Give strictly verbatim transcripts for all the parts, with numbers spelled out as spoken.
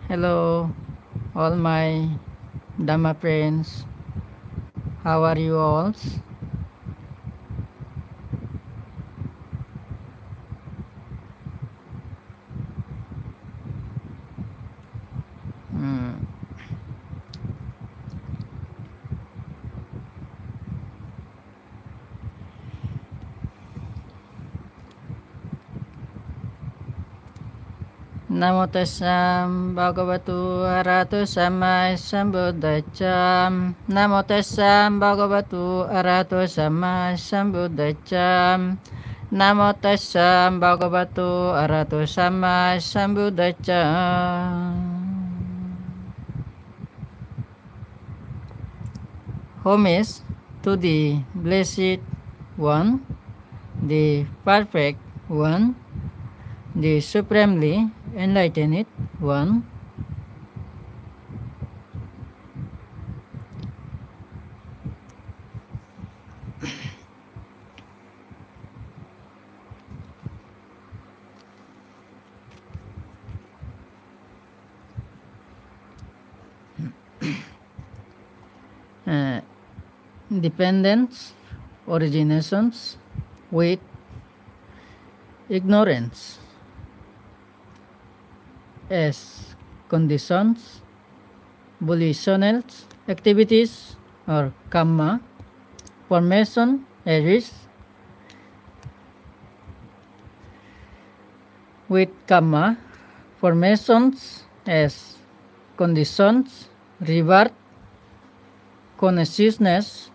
Hello, all my Dhamma friends. How are you all? Hmm. Namo tassa bhagavato arahato sammāsambuddhassa. Namo tassa bhagavato arahato sammāsambuddhassa. Namo tassa bhagavato arahato sammāsambuddhassa. Homage to the Blessed One, the Perfect One, the Supremely Enlightened One. Uh, dependence originations with ignorance as conditions, volitional activities or kamma formation arise with kamma formations as conditions, rebirth consciousness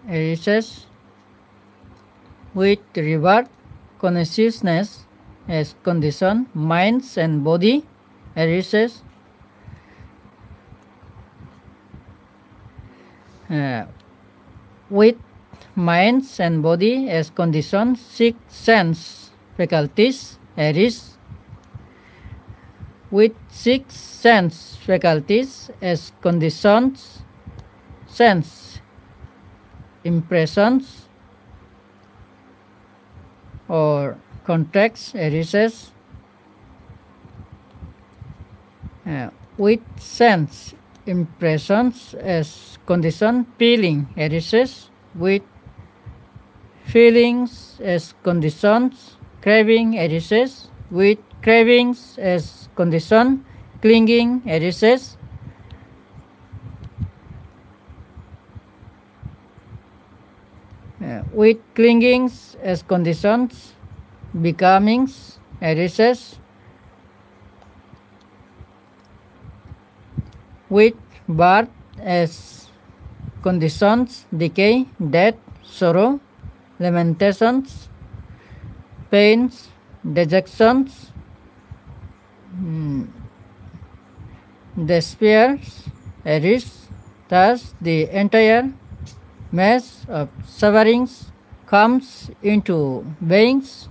arises, with rebirth consciousness as condition, minds and body arises. Uh, with minds and body as condition, six sense faculties arise. With six sense faculties as conditions, sense impressions or contacts arises. Uh, with sense impressions as condition, feeling arises. With feelings as conditions, craving arises. With cravings as condition, clinging arises. Uh, with clingings as conditions, becomings arises. With birth as conditions, decay, death, sorrow, lamentations, pains, dejections, mm, despairs arise. Thus, the entire mass of sufferings comes into beings.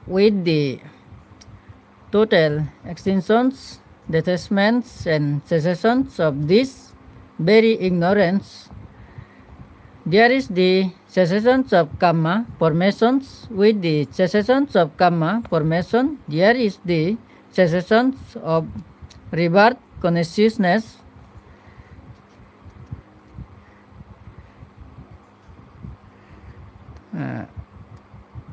With the total extinctions, detachments, and cessations of this very ignorance, there is the cessations of kamma formations. With the cessations of kamma formation, there is the cessations of rebirth consciousness. Uh,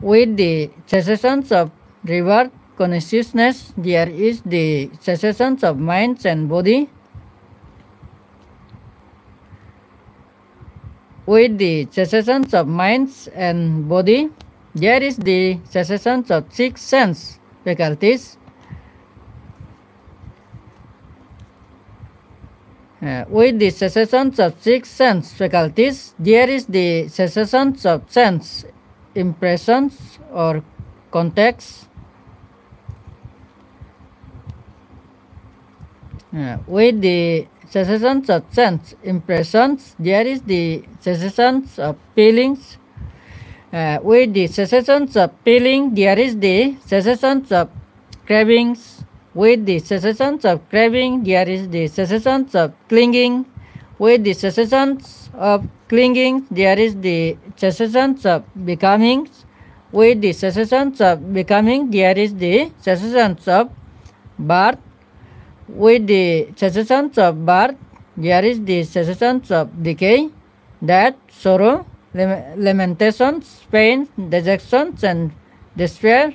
with the cessations of rebirth consciousness, there is the cessations of minds and body. With the cessations of minds and body, there is the cessations of six sense faculties. Uh, with the cessations of six sense faculties, there is the cessations of sense impressions or contacts. Uh, with the cessations of sense impressions, there is the cessations of feelings. Uh, with the cessations of feeling, there is the cessations of cravings. With the cessations of craving, there is the cessations of clinging. With the cessations of clinging, there is the cessations of becomings. With the cessations of becoming, there is the cessations of birth. With the cessations of birth, there is the cessations of decay, death, sorrow, lame-, lamentations, pain, dejections, and despair.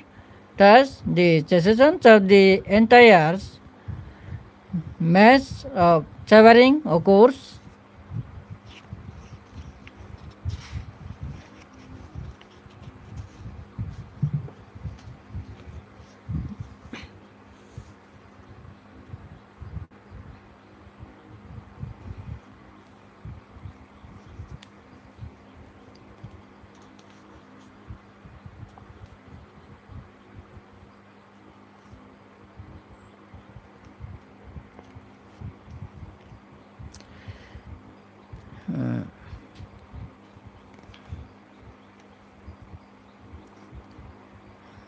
Thus, the cessations of the entire mass of suffering occurs. Uh,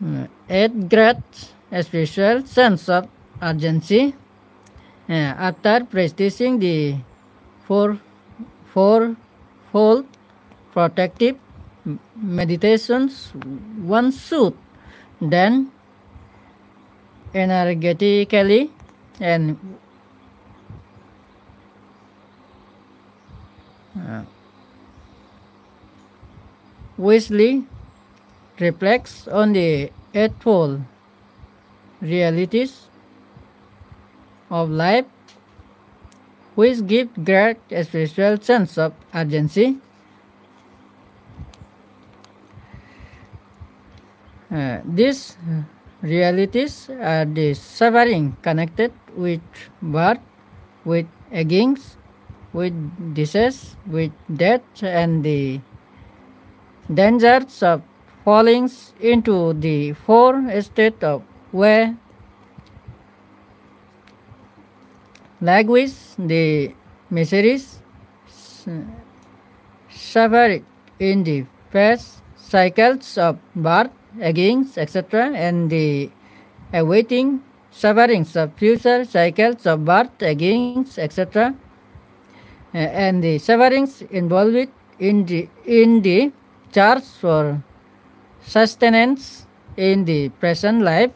uh, eighth grade, a special sense of urgency. Uh, after practicing the four, fourfold protective meditations, one should then energetically and, uh, wisely reflects on the eightfold realities of life, which give great spiritual sense of urgency. Uh, these realities are the suffering connected with birth, with agings, with disease, with death, and the dangers of falling into the four state of way. Likewise, the miseries s-, suffered in the past cycles of birth, agings, et cetera, and the awaiting sufferings of future cycles of birth, agings, et cetera, eh, and the sufferings involved in the, in the search for sustenance in the present life.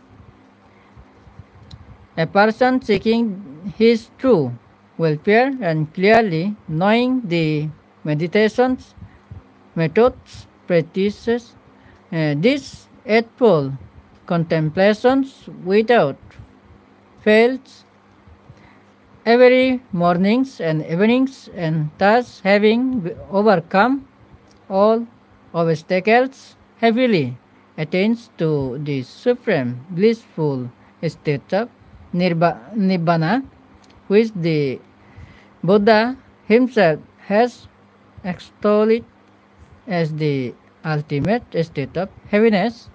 A person seeking his true welfare and clearly knowing the meditations, methods, practices, uh, these eightfold contemplations without fails every mornings and evenings, and thus having overcome all obstacles, happily attains to the supreme blissful state of nirba-, nibbana, which the Buddha himself has extolled as the ultimate state of happiness.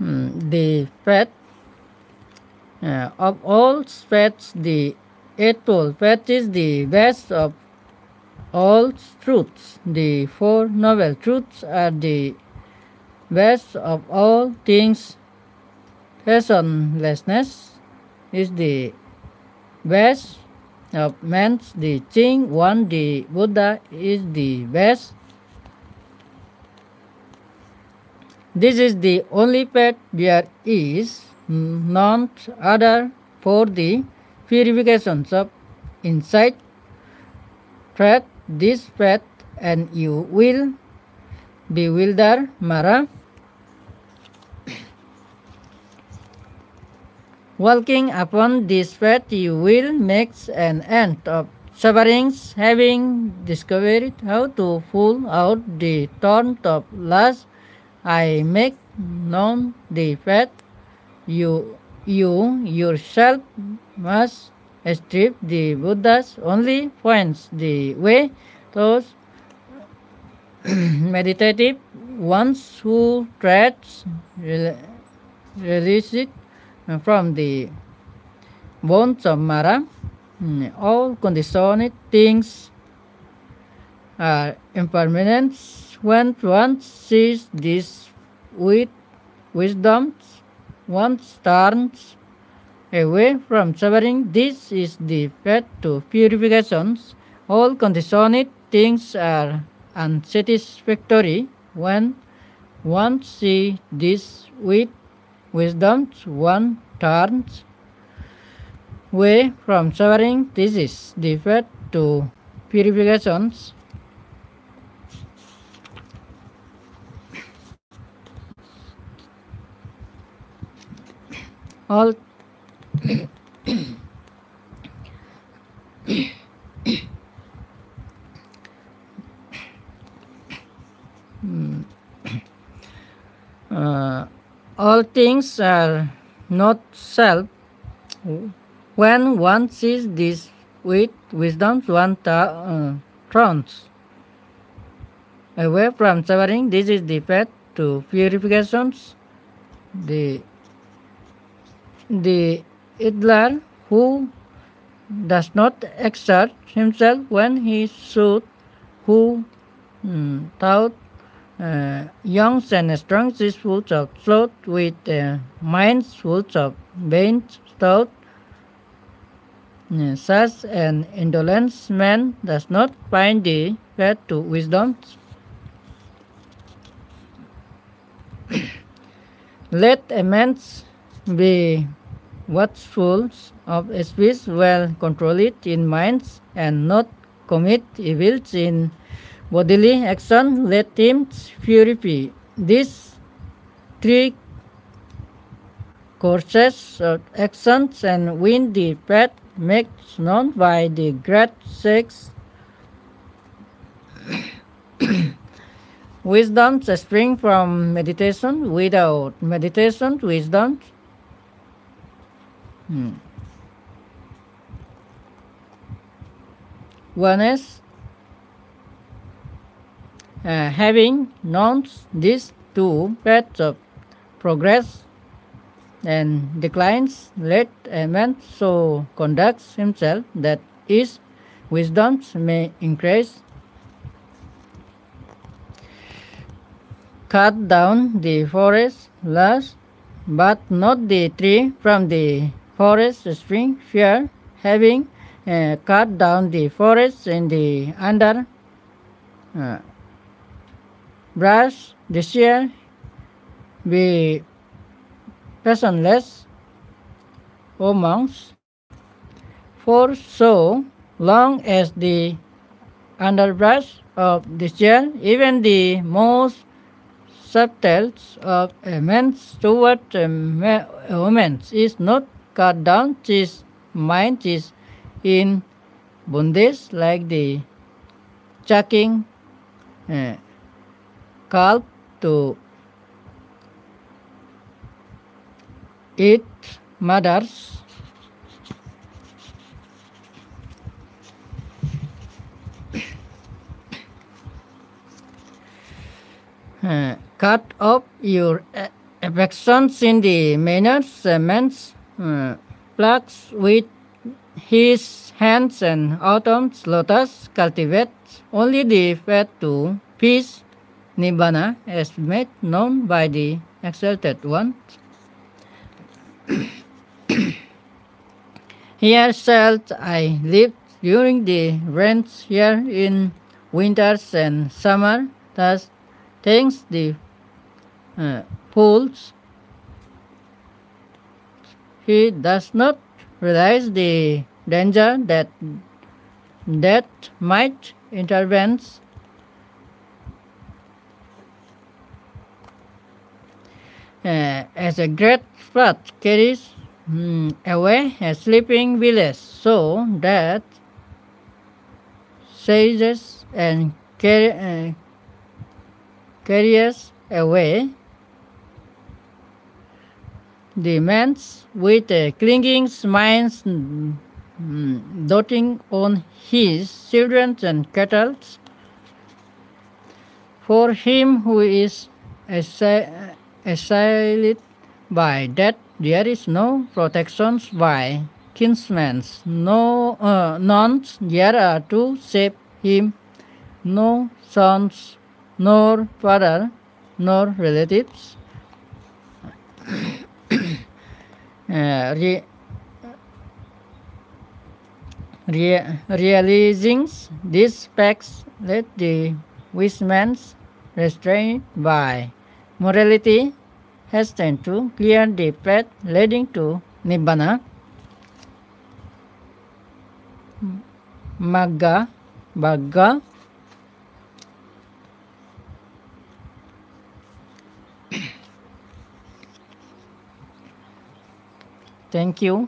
Hmm, the faith, uh, of all faiths, the eightfold faith is the best of all truths. The Four Noble Truths are the best of all things. Passionlessness is the best of man's the thing. One, the Buddha is the best. This is the only path there is, none other for the purifications of insight. Tread this path and you will bewilder Mara. Walking upon this path, you will make an end of sufferings, having discovered how to pull out the thorn of lust. I make known the path, you, you yourself must strip. The Buddha's only points the way towards meditative ones who treads rel-, released from the bonds of Mara. Mm, all conditioned things are impermanent. When one sees this with wisdom, one turns away from suffering. This is the path to purifications. All conditioned things are unsatisfactory. When one sees this with wisdom, one turns away from suffering. This is the path to purifications. All Hmm. Uh, all things are not self. When one sees this with wisdom, one ta-, uh, turns away from suffering. This is the path to purifications. The, the idler who does not exert himself when he should, who, mm, thought, uh, young and strong, is full of sloth, with, uh, minds full of vain thought, uh, such an indolent man does not find the path to wisdom. Let a man be watchful of speech, well controlled in minds, and not commit evils in bodily action. Let him purify these three courses of actions and win the path made known by the great sage. Wisdom spring from meditation. Without meditation, wisdom, hmm, one is, uh, having known these two paths of progress and declines, let a man so conduct himself that his wisdom may increase. Cut down the forest, last, but not the tree from the forest spring. Fear, having, uh, cut down the forest in the under, uh, brush, desire, be passionless, O monks. For so long as the underbrush of desire, even the most subtle of a man's toward a ma-, a woman, is not cut down, his mind is in bondage like the sucking, eh, calf to its mother's. Eh, cut off your, eh, affections in the manner a man, eh, plucks with his hands an autumn's lotus, cultivates only the path to peace, Nibbana, as made known by the Exalted One. Here shalt I live during the rains, here in winters and summer, thus thinks the, uh, fools. He does not realize the danger that death might intervene, uh, as a great flood carries, mm, away a sleeping village, so that seizes and car-, uh, carries away demands with a clinging minds, mm, doting on his children and cattle. For him who is assi-, assailed by death, there is no protection by kinsmen, no, uh, none there are to save him, no sons, nor father, nor relatives. Uh, re-, re-, realizing these facts, let the wise men restrained by morality hasten to clear the path leading to Nibbana. Magga, Bagga. Thank you.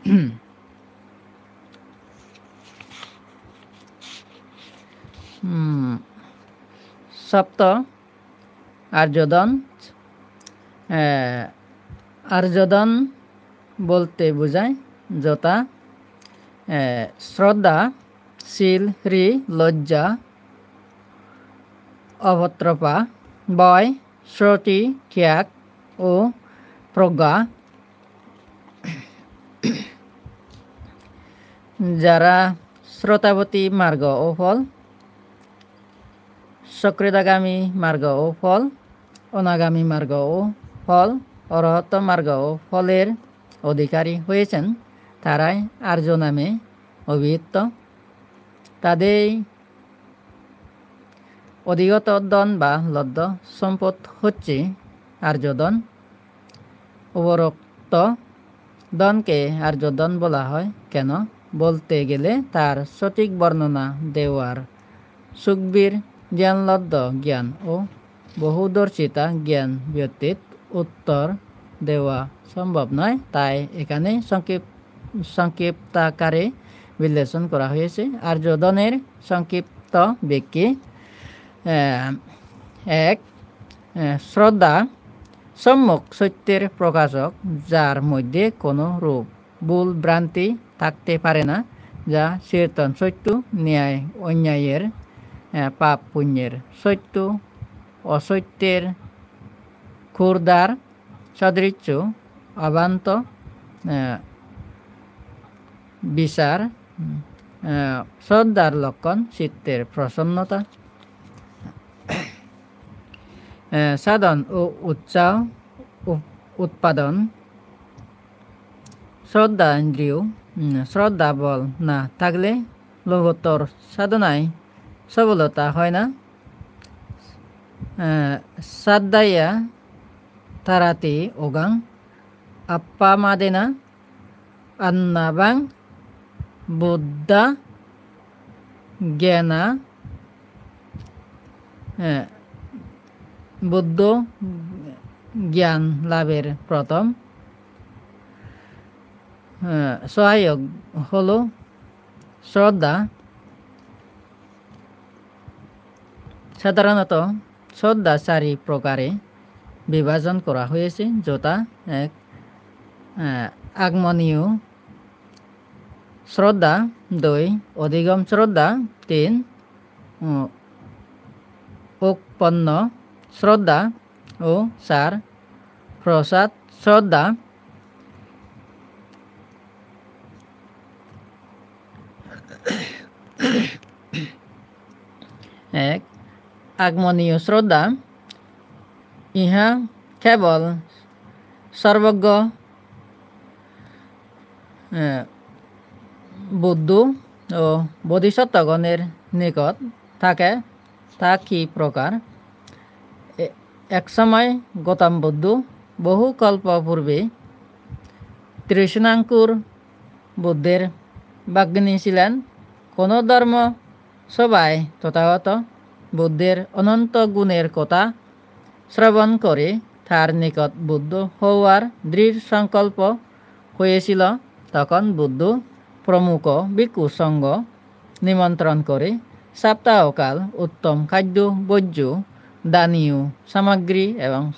Hmm. Hmm. Sapta Arjodon, eh, Arjodon bolte bujai jota, eh, sroddha, sil, hri, lojja, obotropa, boy, sroti, tyag o progga. Jara srotapatti margo o phol, sokridagami margo o phol, onagami margo o phol, orohotto margo o pholer odhikari hoyechen, tarai arjo name obhito. Tadei odhigoto dhon ba loddo sompot hocche arjo dhon. উপরোক্ত ধনকে আর্য ধন বলা হয় কেন? বলতে গেলে তার সঠিক বর্ণনা দেওয়ার সুখবির জ্ঞানলব্ধ জ্ঞান ও বহুদর্শিতা জ্ঞান ব্যতীত উত্তর দেওয়া সম্ভব নয়। তাই এখানে সংক্ষিপ-, সংক্ষিপ্তাকারে বিশ্লেষণ করা হয়েছে। আর্য ধনের সংক্ষিপ্ত ব্যাখ্যা, আহ, এক, আহ, শ্রদ্ধা সম্যক সত্যের প্রকাশক, যার মধ্যে কোনো রূপ ভুল ভ্রান্তি থাকতে পারে না, যা চিরন্তন সত্য, ন্যায় অন্যায়ের, আহ, পাপ পুণ্যের সত্য, অসত্যের ক্ষুরধার, সদৃশ্য, অভ্রান্ত, আহ, বিচার, উম, আহ, শ্রদ্ধার লক্ষণ, চিত্তের প্রসন্নতা, আহ, সাধন ও উৎসাহ উপ-, উৎপাদন, শ্রদ্ধা ইন্দ্রিয়, উম, শ্রদ্ধা বল না থাকলে লোকোত্তর সাধনায় সফলতা হয় না। আহ, শ্রদ্ধায়া তারাতি অঙ্গং অপ্পমাদেন অন্নবং বুদ্ধ জ্ঞান, আহ, বুদ্ধ জ্ঞান লাভের প্রথম, আহ, সহায়ক হলো শ্রদ্ধা। সাধারণত শ্রদ্ধা চারি প্রকারে বিভাজন করা হয়েছে, যথা এক, আহ, আগমনীয় শ্রদ্ধা, দুই, অধিগম শ্রদ্ধা, তিন, উম, উপপন্ন শ্রদ্ধা ও চার, প্রসাদ শ্রদ্ধা। Ek, agmoniyo shraddha, iha kebol sorboggo, eh, Buddho o bodhisottogonor nikot thake, ta ki prokar? E-, ek somoy Gotom Buddho bohu kolpo purbe Trishnankur Buddhor bhagini silen. Kono dhormo sobai Tothagoto Buddhor ononto gunor kotha srobon kore tar nikot Buddho hobar drir songkolpo hoyesil. Tokhon Buddho promukho bhikkhu songho nimontron kore saptahokal uttom khaddo bhojjo daniyo samagri ebong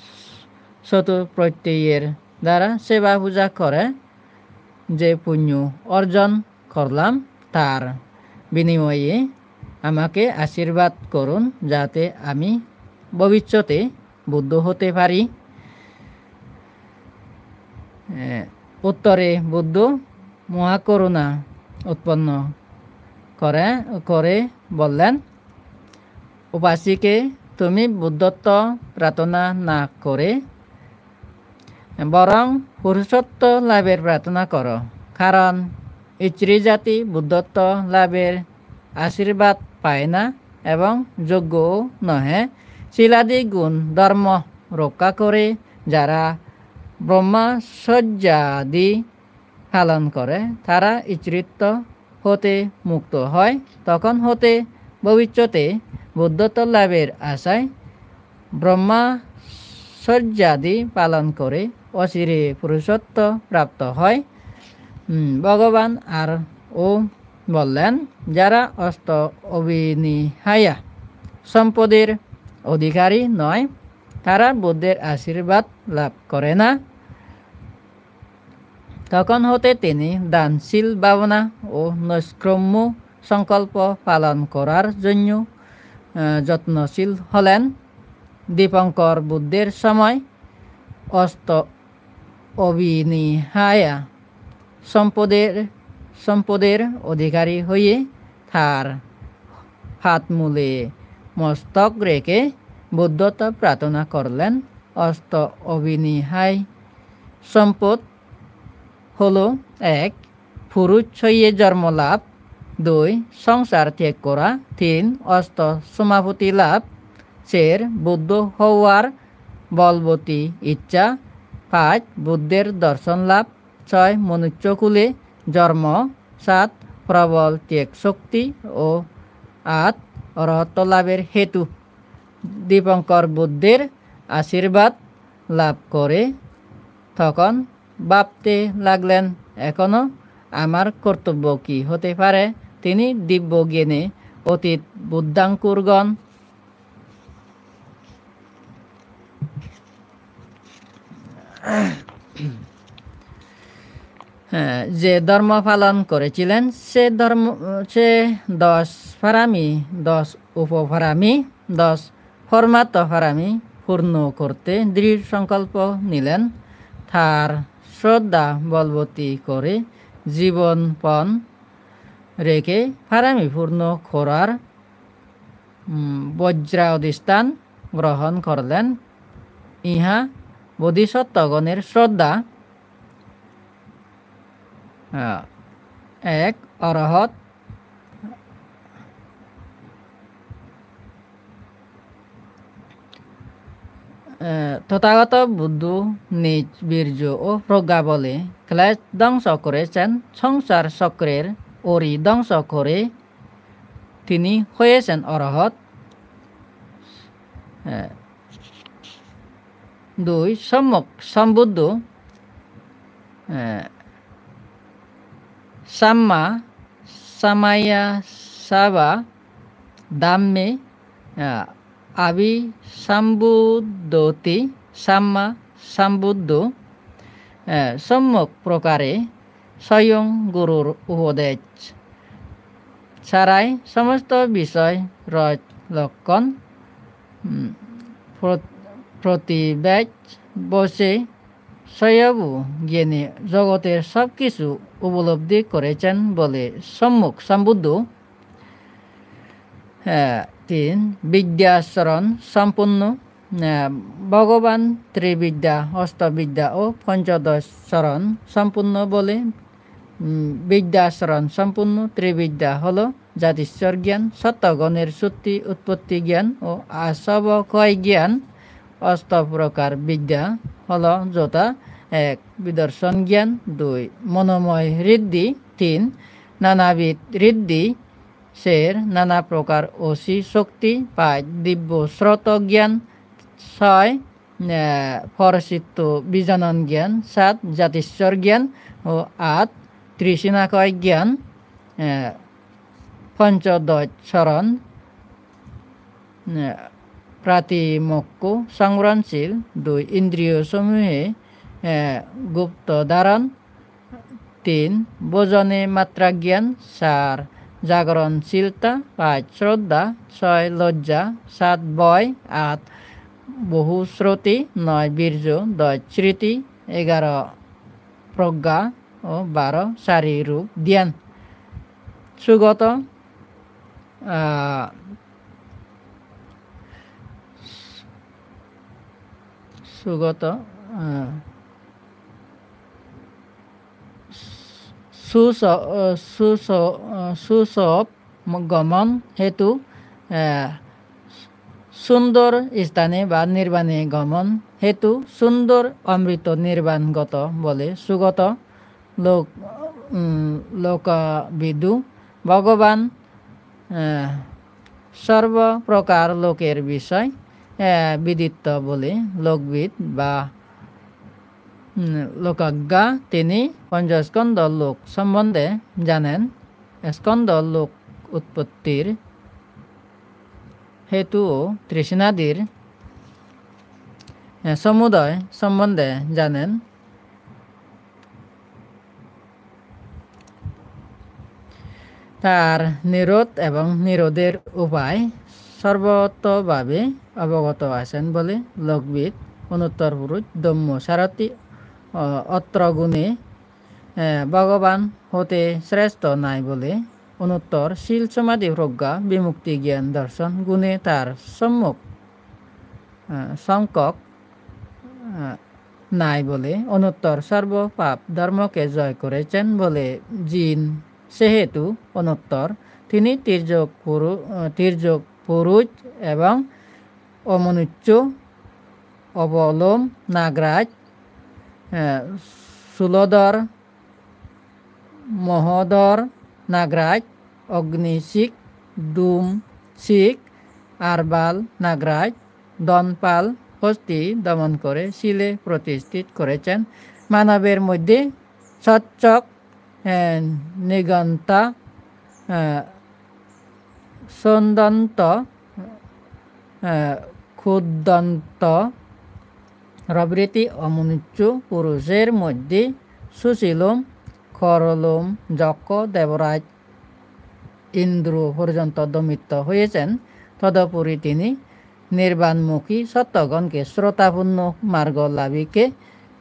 sotur prottiyer dara seba puja kore. Je punyo orjon korlam, tar binimoye amake ashirbad korun, jate ami bobissote Buddho hote pari. Eh, uttore Buddho mohakoruna utponno kore, kore bollen, "Upasike, tumi Buddhotto prarthona na kore, borong purushotto labor prarthona koro, karon issori jati Buddhotto labor ashirbad paye na ebong joggo o nohe. Siladi gun dhormo rokkha kore, jara Brahmacharya adi palon kore, tara issoritto hote mukto hoy. Tokhon hote bobissote Buddhotto labor ashai Brahmacharya adi palon kore, ochire purushotto prapto hoy." Hmm, Bhogoban aro bollen, "Jara osto obhinihaya sompodor odhikari noy, tara Buddhor ashirbad lab kore na." Tokhon hote tini dan, sil, bhabona o noiskromyo songkolpo palon korar jonyo, eh, jotnosil holen. Dipankor Buddhor somoy osto obhinihaya sompodor, sompodor odhikari hoye tar pat mule mostok rekhe Buddhotto prarthona korlen. Osto obhinihay sompod holo: ek, purush hoye jormo lab; dui, songsar tyag kora; tin, osto somapatti lab; ser, Buddho hobar bolboti iccha; pach, Buddhor dorson lab; soy, monusso kule jormo; sat, probol tyag shokti; o at, orohotto labor hetu. Dipankor Buddhor ashirbad lab kore tokhon bhabte laglen, "Ekhono amar kortobbo ki hote pare?" Tini dibbo gyane otit Buddhankurgon, eh, je dhormo palon korechilen, se dhormo, se dosh parami, dosh upoparami, dosh pormatto parami purno korte drir songkolpo nilen. Tar shroddha bolboti kore jibon pon rekhe parami purno korar, mm, bojra odhisthan grohon korlen. Iha bodhisottogonor shroddha, ah, ek, orohot, eh, Tothagoto Buddho nij birjo o progga bole klesh dhongso korechen, songsar chokror ori dhongso kore, tini hoyechen orohot. Eh, dui, Sommok Sombuddho, eh, Samma Samaya Sava Dhamme, eh, Abhisambuddhoti Samma Sambuddho, eh, sommok prokare soyong gurur upodej sarai somosto bisoy roj lokkon, mm, pro-, protibej bose soyobu gyane jogotor sob kichu upolobdhi korechen bole Sommok Sombuddho. Eh, তিন, বিদ্যা চরণ সম্পূর্ণ। আহ, ভগবান ত্রিবিদ্যা, অষ্টবিদ্যা ও পঞ্চদশ চরণ সম্পূর্ণ বলে, উম, বিদ্যা চরণ সম্পূর্ণ। ত্রিবিদ্যা হলো জাতিস্বর জ্ঞান, সত্ত্বগুণের সুত্তি উৎপত্তি জ্ঞান ও আসবক্ষয় জ্ঞান। অষ্ট প্রকার বিদ্যা হলো যথা: এক, বিদর্শন জ্ঞান; দুই, মনোময় ঋদ্ধি; তিন, নানাবিধ ঋদ্ধি; চার, নানা প্রকার অসি শক্তি; পাঁচ, দিব্য স্রোত জ্ঞান; ছয়, আহ, পরচিত্ত বিজানন জ্ঞান; সাত, জাতিস্বর জ্ঞান; ও আট, তৃষ্ণাক্ষয় জ্ঞান। আহ, পঞ্চদশ চরণ, আহ, প্রতিমোক্ষ সংবরণশীল। দুই, ইন্দ্রিয় সমূহে, আহ, গুপ্ত ধারণ। তিন, ভোজনে মাত্রা জ্ঞান। চার, জাগরণশীলতা। পাঁচ, শ্রদ্ধা। ছয়, লজ্জা। সাত, ভয়। আট, বহুশ্রুতি। নয়, বীর্য। দশ, স্মৃতি। এগারো, প্রজ্ঞা। ও বারো, চারি রূপ ধ্যান। সুগত, আহ, সুগত, আহ, সুস-, আহ, সুস-, আহ, সুসব গমন হেতু, আহ, সুন্দর স্থানে বা নির্বাণে গমন হেতু সুন্দর অমৃত নির্বাণগত বলে সুগত লোক, উম, লোকবিদু। ভগবান, আহ, সর্বপ্রকার লোকের বিষয়, আহ, বিদিত বলে লোকবিদ বা, উম, লোকজ্ঞ। তিনি পঞ্চস্কন্ধ লোক সম্বন্ধে জানেন। স্কন্ধ লোক উৎপত্তির হেতু ও তৃষ্ণাদির, আহ, সমুদয় সম্বন্ধে জানেন। তার নিরোধ এবং নিরোধের উপায় সর্বতোভাবে অবগত আছেন বলে লোকবিদ। অনুত্তর পুরুষ, ব্রহ্ম, সারথি, অ-, অত্র গুণে, এ, ভগবান হতে শ্রেষ্ঠ নাই বলে। অনুত্তর, শীল, সমাধি, প্রজ্ঞা, বিমুক্তি, জ্ঞান, দর্শন গুণে তার সম্মুখ, এ, সমকক্ষ, এ, নাই বলে। অনুত্তর, সর্ব পাপ ধর্মকে জয় করেছেন বলে জিন। সেহেতু অনুত্তর, তিনি তির্যক পুরু-, আহ, তির্যক পুরুষ এবং অমনুষ্য, অবলোম, নাগরাজ, আহ, শূলধর, মহোদর, নাগরাজ, অগ্নিশিক, ধূমশিক, আরবাল, নাগরাজ, দনপাল, হস্তি দমন করে শীলে প্রতিষ্ঠিত করেছেন। মানবের মধ্যে সচ্চক, আহ, নিগন্তা, আহ, সন্দন্ত, আহ, ক্ষুদ্দন্ত প্রভৃতি অমনুষ্য পুরুষের মধ্যে সুশীলম, খরলম, যক্ষ, দেবরাজ, ইন্দ্র পর্যন্ত দমিত হয়েছেন। তদুপরি তিনি নির্বাণমুখী সত্যগণকে শ্রোতাপূর্ণ মার্গ লাভিকে,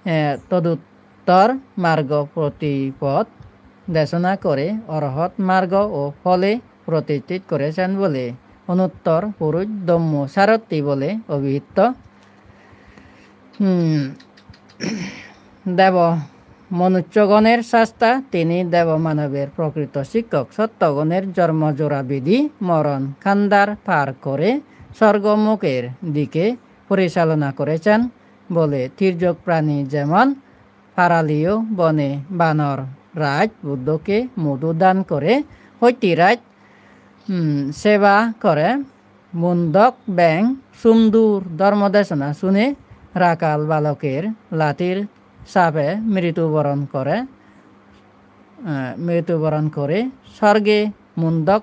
এ, তদুত্তর মার্গ প্রতিপদ দেশনা করে অরহত মার্গ ও ফলে প্রতিষ্ঠিত করেছেন বলে অনুত্তর পুরুষ ব্রহ্ম সারথি বলে অভিহিত। হুম, দেব মনুষ্যগণের স্রষ্টা, তিনি দেব মানবের প্রকৃত শিক্ষক। সত্যগণের জন্ম জরা ব্যাধি মরণ কান্দার পার করে স্বর্গমুখের দিকে পরিচালনা করেছেন বলে তির্যক প্রাণী যেমন পারালিও বনে বানর রাজ বুদ্ধকে মধু দান করে, হস্তিরাজ, উম, সেবা করে, মুণ্ডক ব্যাং সুমধুর ধর্ম দেশনা শুনে রাখাল বালকের লাঠির চাপে মৃত্যুবরণ করে, আহ, মৃত্যুবরণ করে স্বর্গে মুণ্ডক,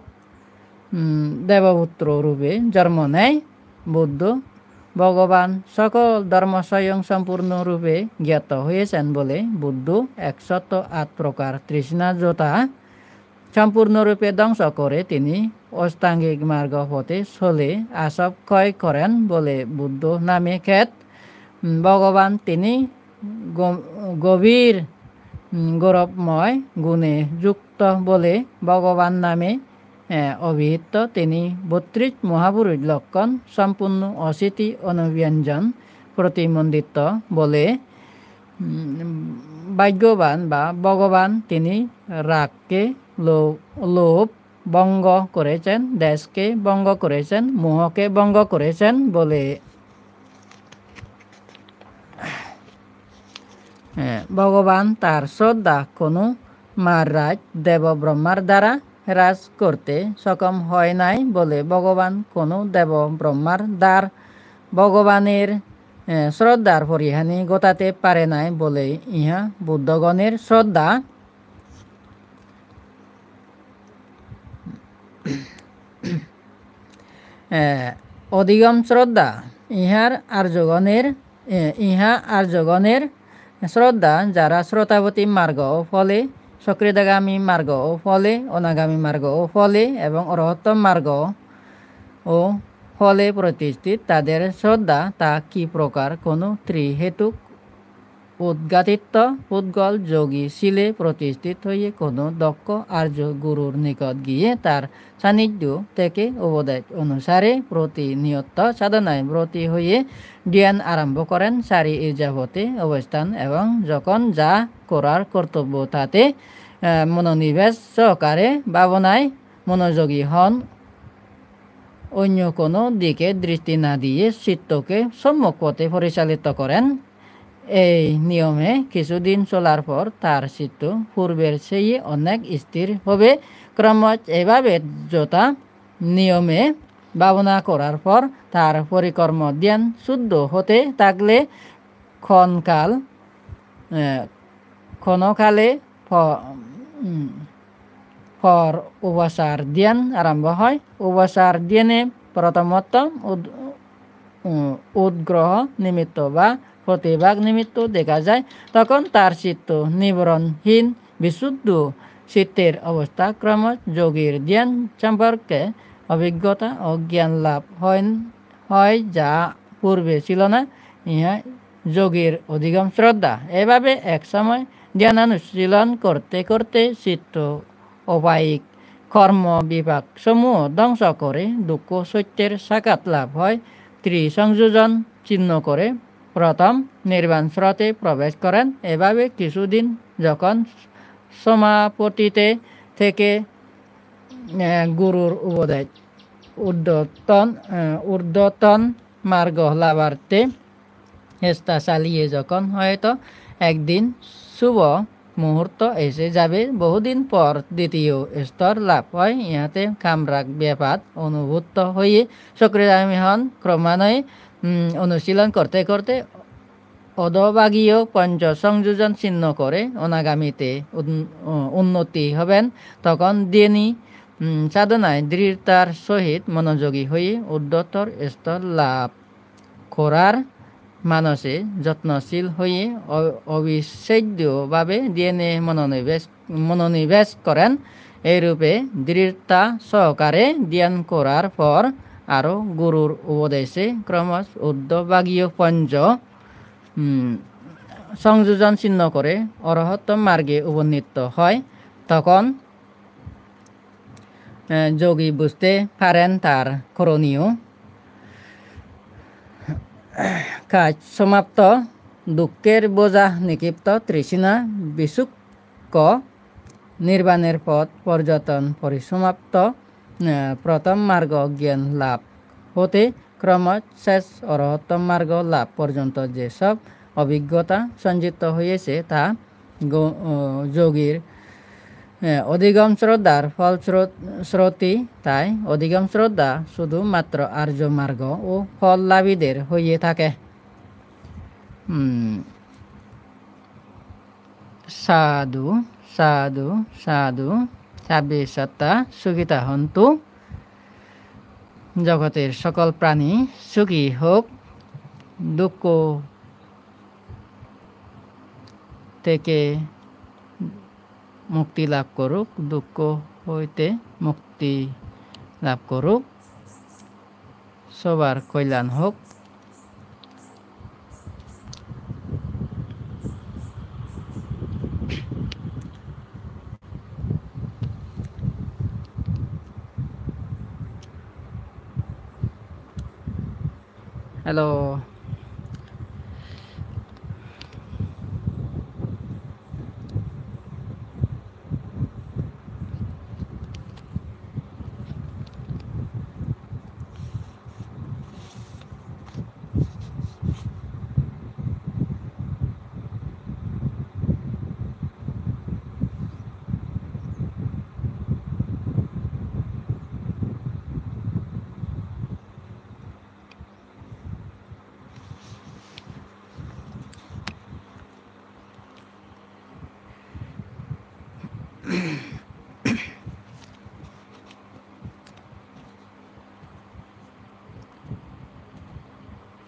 উম, দেবপুত্র রূপে জন্ম নেয়। বুদ্ধ ভগবান সকল ধর্ম স্বয়ং সম্পূর্ণ রূপে জ্ঞাত হয়েছেন বলে বুদ্ধ একশত আট প্রকার তৃষ্ণা যথা সম্পূর্ণরূপে ধ্বংস করে তিনি অষ্টাঙ্গিক মার্গ পথে চলে আসব ক্ষয় করেন বলে বুদ্ধ নামে খ্যাত। উম, ভগবান তিনি গ-, গভীর, উম, গৌরবময় গুণে যুক্ত বলে ভগবান নামে eh, obihitto, tini bottrish mohapurush lokkon sompunno, ositi onobyanjon, protimonditto bole, mm, bhaggoban ba Bhogoban tini ragke lo-, lobh bongo korechen, deshke bongo korechen, mohoke bongo korechen bole, eh, Bhogoban tar sroddha kono Maharaj Debo Brahmar dara heras korte sokom hoy nai bole Bhogoban kono Debo Brahmar dar Bhogobanir, eh, sroddhar porihani gotate pare nai bole iha Buddhogonir sroddha, eh, odhigom sroddha, ihar arjogonir, eh, iha arjogonir sroddha, jara srotapatti margo o phole, sokridagami margo o phole, onagami margo o phole ebong orohotto margo o phole protishthit, tader sroddha ta ki prokar? Kono trihetuk udghatitto pudgol jogi sile protishthit hoye kono dokkho arjo gurur nikot giye tar sanijjo theke upodes onusare protiniyotto sadhonai broti hoye dhyan arambho koren, sari irjapote obosthan ebong jokhon ja korar kortobbo tate, eh, mononibesh sohokare bhabonai monojogi hon, onyo kono dike dristi na diye sittoke sommok pothe porichalito koren. Ei niyome kisudin solar por tar sitto purber seye onek isthir hobe. Kromoj ebabe jota niyome bhabona korar por tar porikormo dhyan suddho hote thakle khonkal, eh, khonokale po-, mm, por upasar dhyan arambho hoy. Upasar dhyane prothomotto ud-, u-, udgroho nimitto ba protibhag nimitto dega jai. Tokhon tar sitto niboronhin bisuddho sittir obostha. Kromoj jogir dhyan somporke obhiggota o gyan labh hoy, hoy ja purbe silo na, iha jogir odhigom sroddha. Ebabe ek somoy dhyan onushilon korte korte sitto opayik kormo bipak somuho dhongso kore, dukkho sottir sakhat labh hoy, tri songjojon sinno kore, prothom nirban srote probesh koren. Ebabe kisudin jokhon somapottite theke, eh, gurur upodes urdhoton, eh, urdhoton margo labharthe chesta chaliye jokhon hoyto ekdin subho muhurto ese jabe, bohudin por ditiyo stor labh hoy, ihate kamrag byapat onubhutto hoye sokridagami hon. Kromanoi, mm, onushilon korte korte odhobagiyo poncho songjojon sinno kore onagamite un-, unnoti hoben. Tokhon dhyan, mm, sadhonai drirtar sohit monojogi hoye urdhotor stor labh korar manose jotnoshil hoye o-, obisejjo bhabe dhyan mononibesh, mononibesh koren. Ei rupe drirta sohokare dhyan korar por aro gurur upodeshe kromoj urdhobagiyo poncho, mm, songjojon sinno kore orohotto marge uponnitto hoy. Tokhon, eh, jogi bujte paren tar koroniyo. Kaj somapto, dukkhor boja nikipto, trishna bisukko, nirbanor poth porjoton porisomapto, eh, prothom margo gyan labh hote kromoj shesh orohotto margo labh porjonto je sob obhiggota sonjitto hoyese ta go-, o, jogir, eh, odhigom sroddhar phol srot-, sroti, tai odhigom sroddha sudu matro arjo margo o phol labhider hoye thake. Hmm. Sadhu, sadhu, sadhu. Sabbe satta sukhita hontu. জগতের সকল প্রাণী সুখী হোক, দুঃখ থেকে মুক্তি লাভ করুক, দুঃখ হইতে মুক্তি লাভ করুক, সবার কল্যাণ হোক। Hello.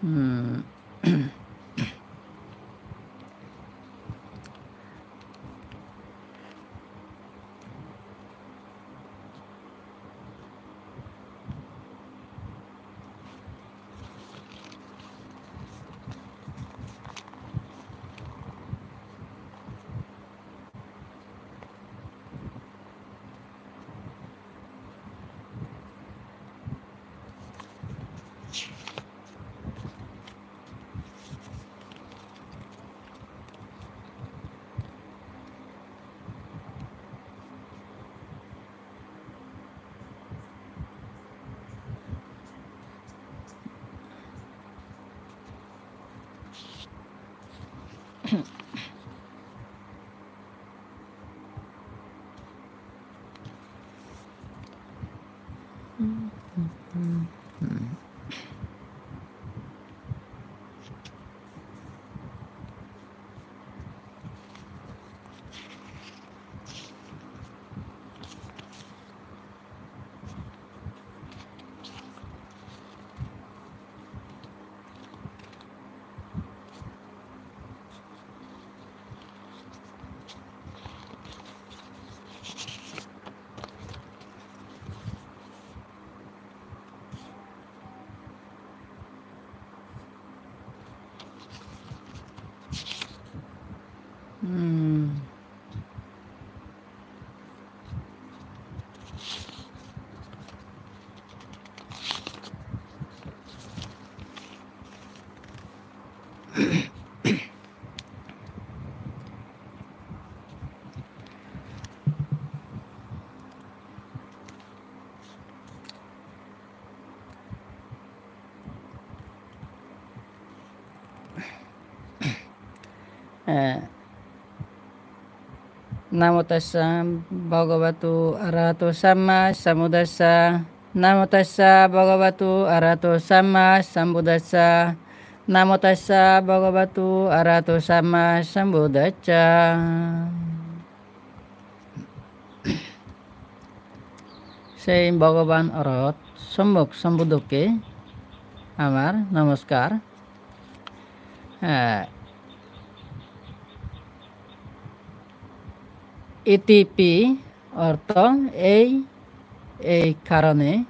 Hmm. Hmm. Eh, Namo tassa bhagavato arahato samma sambuddhassa. Namo tassa bhagavato arahato samma sambuddhassa. Namo tassa bhagavato arahato samma sambuddhassa. Sei Bhogoban Orhot Sommok Sombuddhokke amar nomoskar. Eh, itipi ortho ei, ei karone,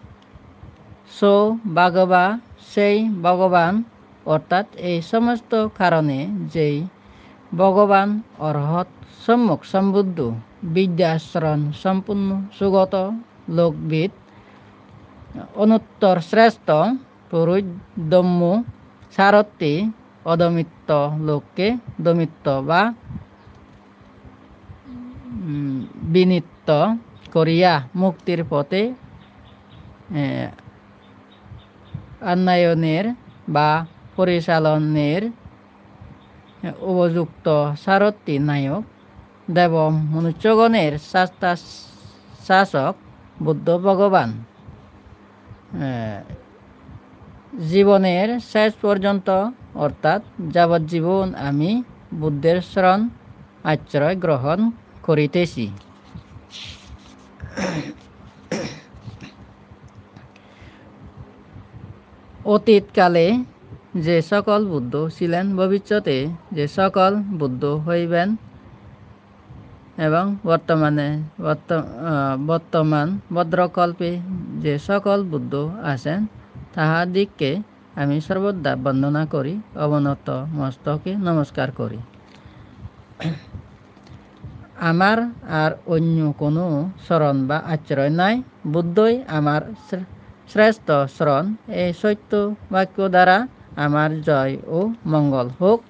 so bhagava, sei Bhogoban, ortat ei somosto karone jei Bhogoban Orhot Sommok Sombuddho, bidya soron sompunno, sugoto, lokbid, onuttor srestho, puruj, dommo, sarothi, odomitto lokke domitto ba, mm, binitto koriya muktir pothe, eh, annayoner ba porichalonner, eh, upojukto sarothi nayok, debo manucchogonor sasta sasok Buddho Bhogoban. Eh, jibonor ses porjonto, ortat jabot jibon ami Buddhor soron acchroy grohon koritesi. Otit kale je sokol Buddho silen, bobissote je sokol Buddho hoiben, ebong bortomane, borto-, ah, bortoman bodrokolpe je sokol Buddho asen, taha dikke ami sorboda bondona kori, obonoto mostoke nomoskar kori. Amar ar onyo kono soron ba acchroy nai, Buddhoi amar sre-, srestho soron. Ei sotto bakko dara আমার জয় ও মঙ্গল হোক।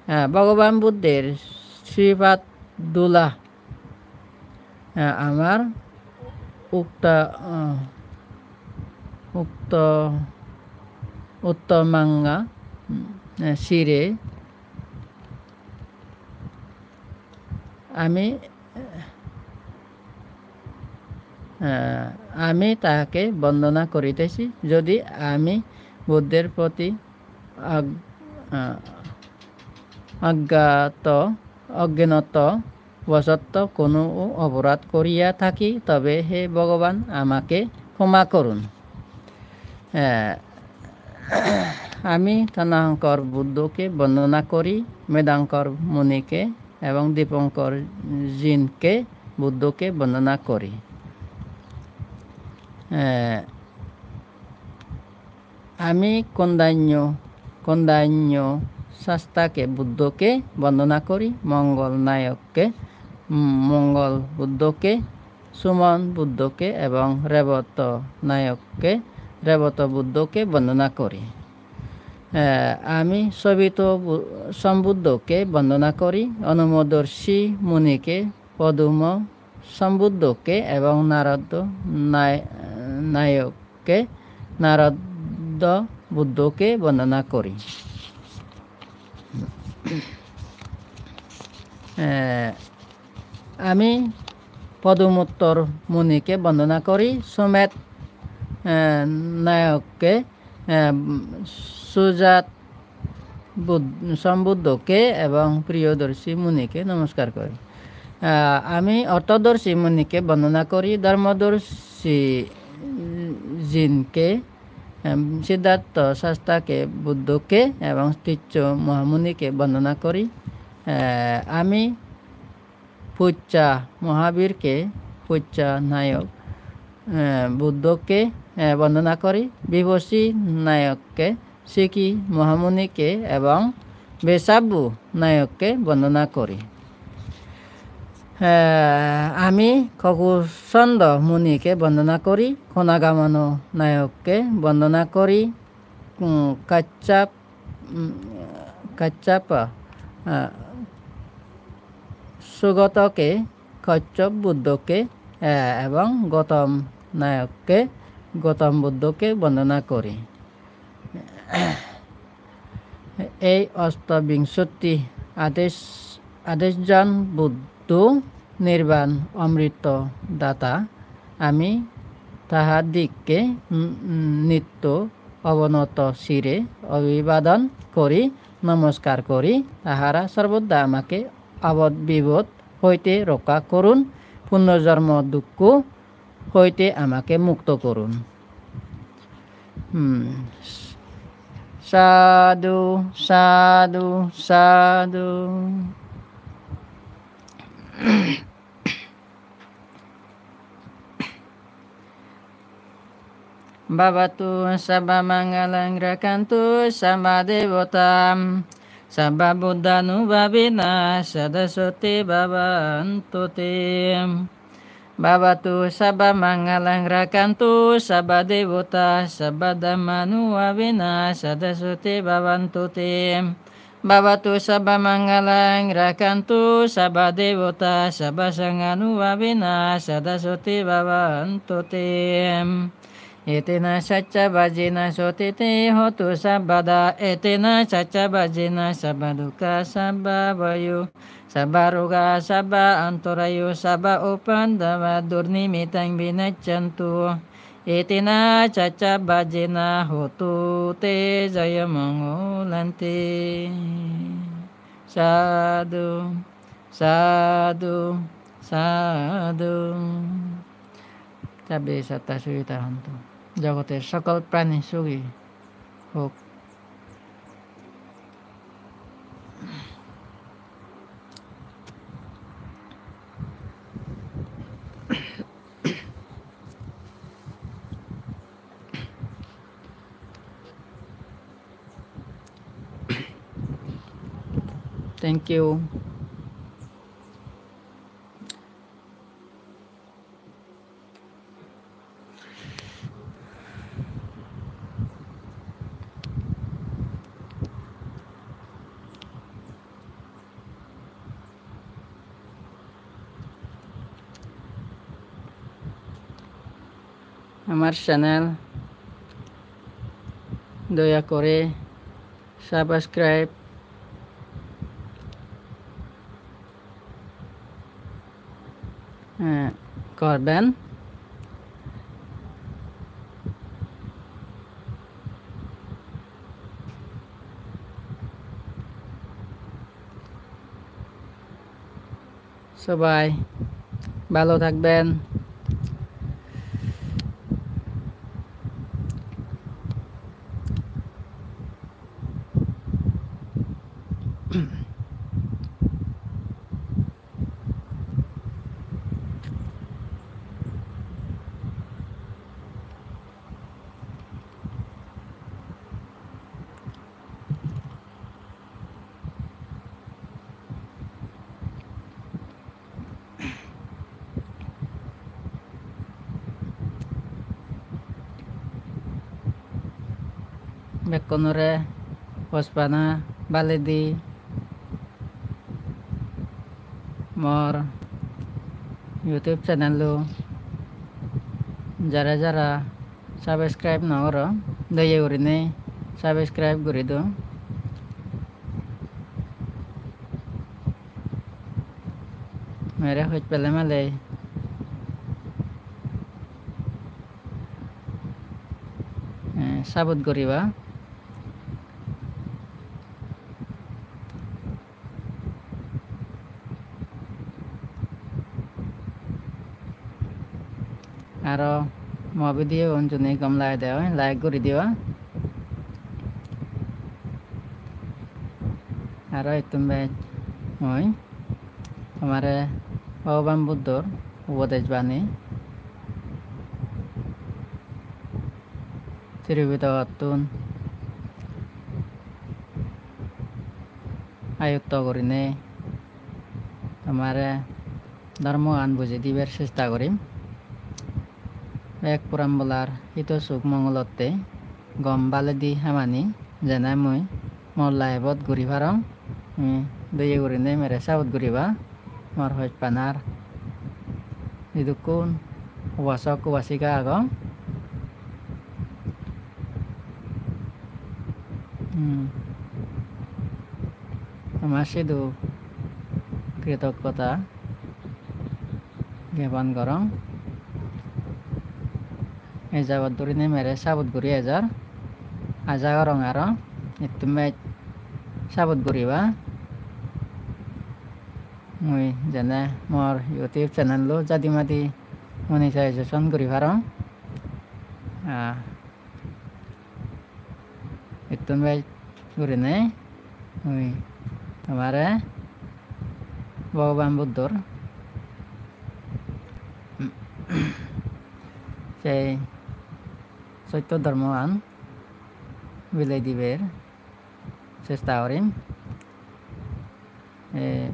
আহ, ভগবান বুদ্ধের শ্রীপাদ ধুলা, আহ, আমার উক্ত, আহ, উক্ত, উত্তমাঙ্গা, উম, আহ, শিরে আমি, আহ, আমি তাহাকে বন্দনা করিতেছি। যদি আমি বুদ্ধের প্রতি অগ-, আহ, অজ্ঞাত, অজ্ঞানতা বশত কোনো অপরাধ করিয়া থাকি, তবে হে ভগবান, আমাকে ক্ষমা করুন। আহ, আমি তন্ময়ঙ্কর বুদ্ধকে বন্দনা করি, মেধাঙ্কর মুনিকে এবং দীপঙ্কর জিনকে বুদ্ধকে বন্দনা করি। আহ, আমি কোন্ডান্য, কোন্ডান্য শাস্তাকে বুদ্ধকে বন্দনা করি, মঙ্গল নায়ককে, উম, মঙ্গল বুদ্ধকে, সুমন বুদ্ধকে এবং রেবত নায়ককে, রেবত বুদ্ধকে বন্দনা করি। আহ, আমি শোভিত বু-, সম্বুদ্ধকে বন্দনা করি, অনুমদর্শী মুনিকে, পদুম সম্বুদ্ধকে এবং নারদ নায়-, নায়ককে, নারদ বুদ্ধকে বন্দনা করি। আহ, আমি পদুমোত্তর মুনিকে বন্দনা করি, সুমেধ, আহ, নায়ককে, আহ, সুজাত বুধ-, সম্বুদ্ধকে এবং প্রিয়দর্শী মুনিকে নমস্কার করি। আহ, আমি অর্থদর্শী মুনিকে বন্দনা করি, ধর্মদর্শী জিনকে, আহ, সিদ্ধার্থ শাস্তাকে, বুদ্ধকে এবং কৃচ্ছ মহামুনিকে বন্দনা করি। আহ, আমি পুচ্ছা মহাবীরকে, পুচ্ছা নায়ক, আহ, বুদ্ধকে, আহ, বন্দনা করি, বিভূষি নায়ককে, সিকি মহামুনিকে এবং বেশাব্বু নায়ককে বন্দনা করি। আহ, আমি খগুচন্দ মুনিকে বন্দনা করি, কোনাগামন নায়ককে বন্দনা করি, উম, কাচ্চাপ উম, কাচ্চাপ, আহ, সুগতকে, কচ্ছপ বুদ্ধকে, আহ, এবং গৌতম নায়ককে, গৌতম বুদ্ধকে বন্দনা করি। এই অষ্টবিংশতি আদেশ আদেশজন বুদ্ধ নির্বাণ অমৃত দাতা। আমি তাহাদিগকে, উম, উম, নিত্য অবনত শিরে অভিবাদন করি, নমস্কার করি। তাহারা সর্বদা আমাকে আপদ বিপদ হইতে রক্ষা করুন, পুনর্জন্ম দুঃখ হইতে আমাকে মুক্ত করুন। হুম। সাধু, সাধু, সাধু। Bhavatu sabba mangalam rakkhantu sabba devata, sabba buddhanubhavena sada sotthi bhavantu te. Bhavatu sabba mangalam rakkhantu sabba devata, sabba dhammanubhavena sada sotthi bhavantu te. Bhavatu sabba mangalam rakkhantu sabba devata, sabba sanghanubhavena sada sotthi bhavantu te. Etena saccavajjena sotthi te hotu sabbada. Etena saccavajjena sabba dukkha sabba bhayo sabba roga sabba antarayo sabba upaddava durnimittang vinassantu. Etena saccavajjena hotu te jaya mangalanti. Sadhu, sadhu, sadhu. Sabbe satta sukhita hontu. জগতের সকল প্রাণী সুখী হোক। Thank you. আমার চ্যানেল দয়া করে সাবস্ক্রাইব, আহ, করবেন। সবাই ভালো থাকবেন। Bekkunore hospana baledi mor YouTube channel-o jara jara subscribe no goro, doye gurinei subscribe guri do. Mere hoj pele male, eh, sabot guriba. Aro mo video un juni gom lagede oi, like guri diba. Aro ittun bej mui tomare Bhogoban Buddhor upodes bani Tripitokottun ayotto gurinei tomare dhormogan bujei dibar chesta gorim. Bek poranbolar hito suk mongolotte gom baledi hamani jene mui mor life-ot guri parong. Tumi doye gurinei mere support guriba. Mor hojpanar idukkun upasok upasika agon. Hmm. Ama sidu kritoggota gyapan gorong. Ei jabot durinei mere support guri ejar. Aja gorong aro ittun bej support guriba. Mui jene mor YouTube channel-o jadi madi monetization guri parong. Ah, ittun bej gurinei mui tomare Bhogoban Buddhor sei sotto dhormogan bilei dibar chesta gorim. E,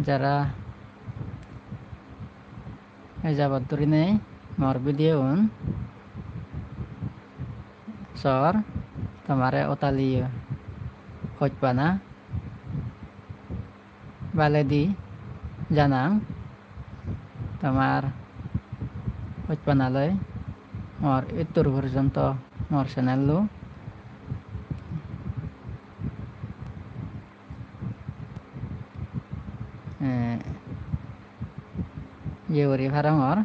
jara ei jabot durinei mor video-un sor, tomare otali hojpana baledi janang. Tomar hojpanaloi mor ittur porjonto mor channel-o eh, iye guri parongor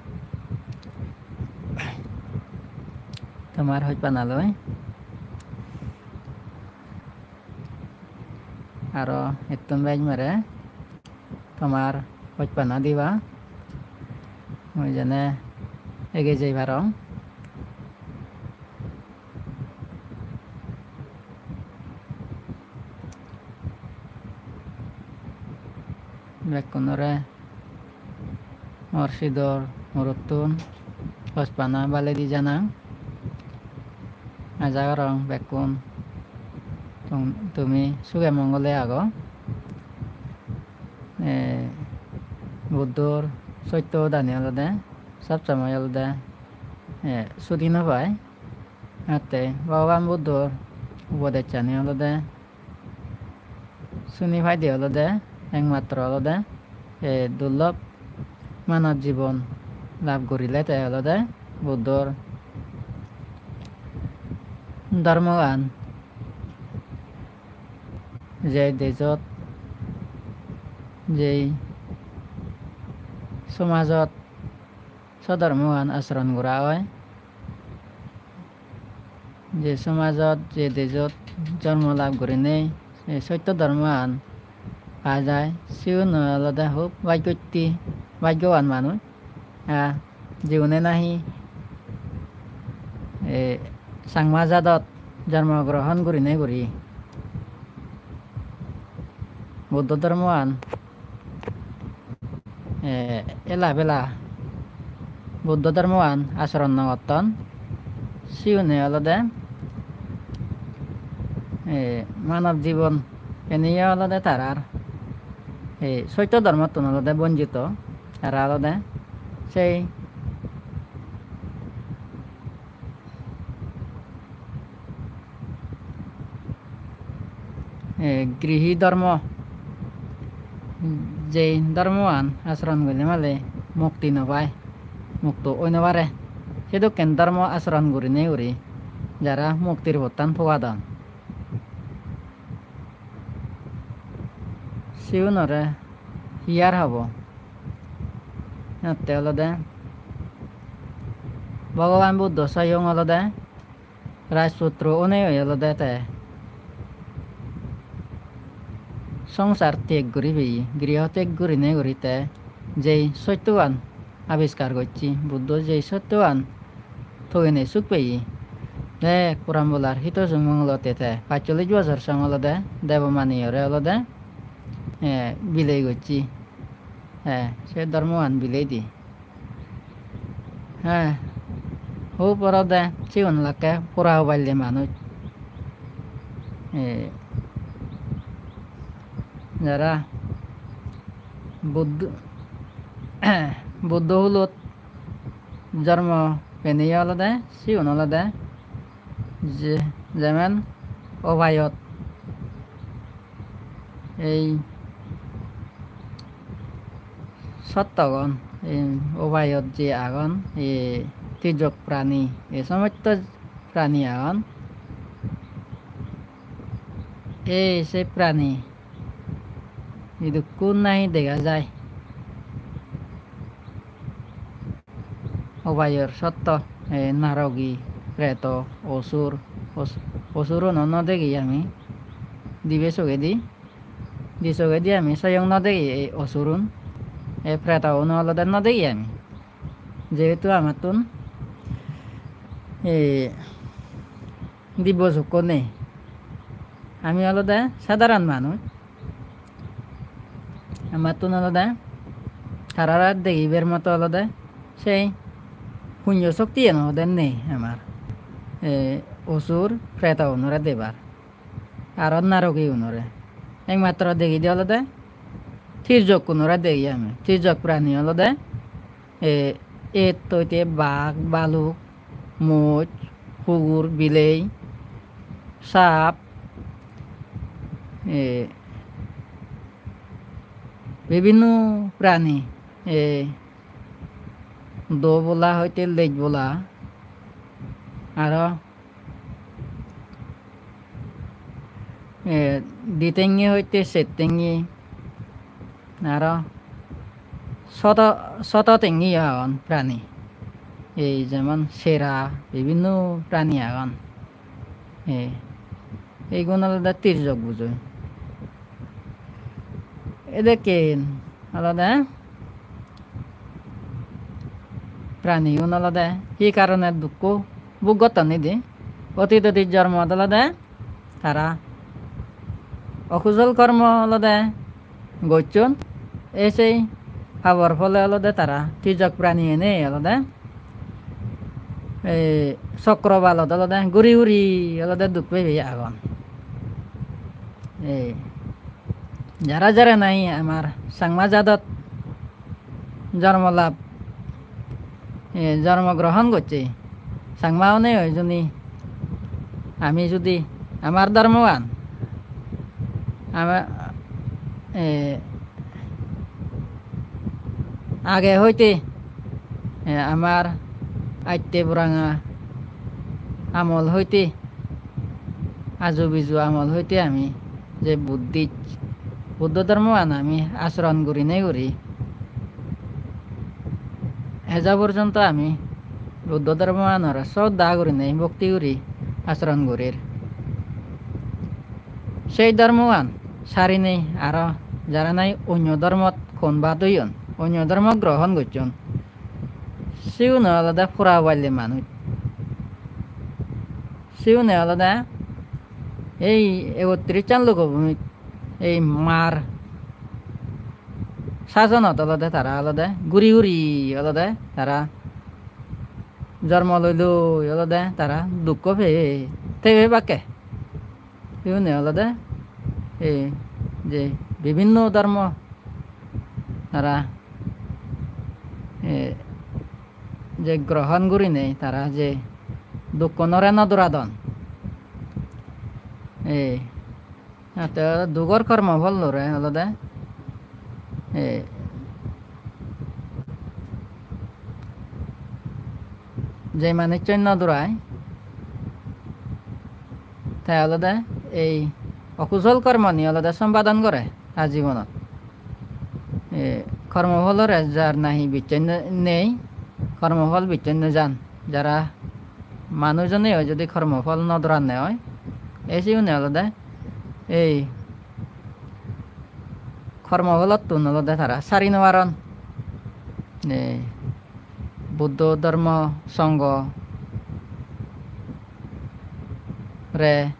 tomar hojpanaloi. Aro ittun bej mere tomar hojpana diba, mui jene ege jei parong. Bekkunore mor sidor murottun hojpana baledi janang. Aja gorong bekkun tum-, tumi suge mongole ago. Eh, Buddhor sotto hodani olode sob somoi olode, eh, sudi no pai. Atte Bhogoban Buddhor ubodessani olode suni paide olode ekmatro olode, eh, durlob manob jibon lab gurile te olode Buddhor dhormogan je dejot, je somajot sodhormogan acharon gora oi, je somajot, je dejot jonmo lab gurinei ei sotto dhormogan pa jai, sigun olode hub bhagyotti, bhagyoban manuj. Ah, jigune nahi, eh, Changma jadot jonmo grohon gurinei guri Buddho dhormoan, eh, ela bela Buddho dhormoan acharon no gotton, siune olode, eh, manob jibon peniyo olode tarar, eh, sotto dhormottun olode bonjito. Tara olode sei, eh, grihi dhormo, jei dhormoan acharon golle male mukti no pai, mukto oi no pare. Sedokken dhormo acharon gurinei guri jara muktir pottan pogadon, sigunore hi ar hobo? Ette olode Bhogoban Buddho soyong olode Rajputro onei olode te songsar teg guri peye, griho teg gurinei guri te jei sottoan abiskar gocche, Buddho jei sottoan togenei suk peye. Te Kurambolar hito song mongolotte te pachchollish bojor song olode Debomaniyore olode, eh, bilei gocche. Eh, se dhormoan bilei di. Eh, hub olode sigun olakke pura hoballe manuj. Eh, jara Buddho, Buddho hulot jormo peniye olode, sigun olode je-, jemen obayot ei sottogon, ei obayot je agon, ei tijok prani, ei somosto prani agon. Ei se prani idukkun nahi dega jai. Obayor sotto, ei narogi, preto, osur, os-, osuruno no degi ami. Dibe sogedi, di sogedi ami soyong no degi ei osurun. Ei pretogun olode no degi ami. Jehetu amattun ei dibbo sukko nei. Ami olode sadharon manuj. Amattun olode tarare degibar moto olode sei punyo shoktiyan olode nei amar. E, osur preto unore debar. Aro narogi unore. Ekmatro degide olode tirjok unore degi ami. Tirjok prani olode e, et hoite bag, baluk, moj, hugur, bilei, sap, e, bibinno prani, e, do bola hoite lej bola, aro, e, di tengi hoite ser tengi, aro soto, soto tengi agon prani. Ei jemon sera, bibinno prani agon. Ei, eigun olode tirjok bujoi. Edekken olode pranigun olode hi karone dukko bhog gotton idi? Otit otit jormot olode tara okujol kormo olode gocchon, ei sei pabor phole olode tara tirjok prani enei olode ei sokrobalot olode guri guri olode duk pei pei agon. Ei jara jara nahi amar Changma jadot jormo lab, eh, jormo grohon gocche. Changma onei oi juni ami judi amar dhormoan, ama, eh, age hoite, eh, amar atte buranga amol hoite, aju biju amol hoite ami je Buddhist, Buddho dhormoan ami achoron gurinei guri, ejo porjonto ami Buddho dhormoanore sroddha gurinei bhokti guri achoron gurir. Sei dhormoan sarinei aro jara nahi onyo dhormot convert oyon, onyo dhormo grohon gocchon, siune olode pora balle manuj. Siune olode ei ekottrisan logo bhumit ei mar sajonot olode tara olode guri guri olode tara jormo loi loi olode tara dukko peye, tebe bakke. Siune olode ei je bibinno dhormo tara, eh, je grohon gurinei tara je dukkonore no duradon. Ei, ate dugor kormo pholore olode, ei, je manucchun no durai, te olode ei okusol kormoni olode sompadon gore ta jibonot. E, kormo pholore jar nahi bicchon ne-, nei, kormo phol bicchon no jan. Jara manuj onei oi judi kormo phol no doranne oi, ei siune olode ei kormo pholottun olode tara sari no paron. Ei Buddho dhormo songho re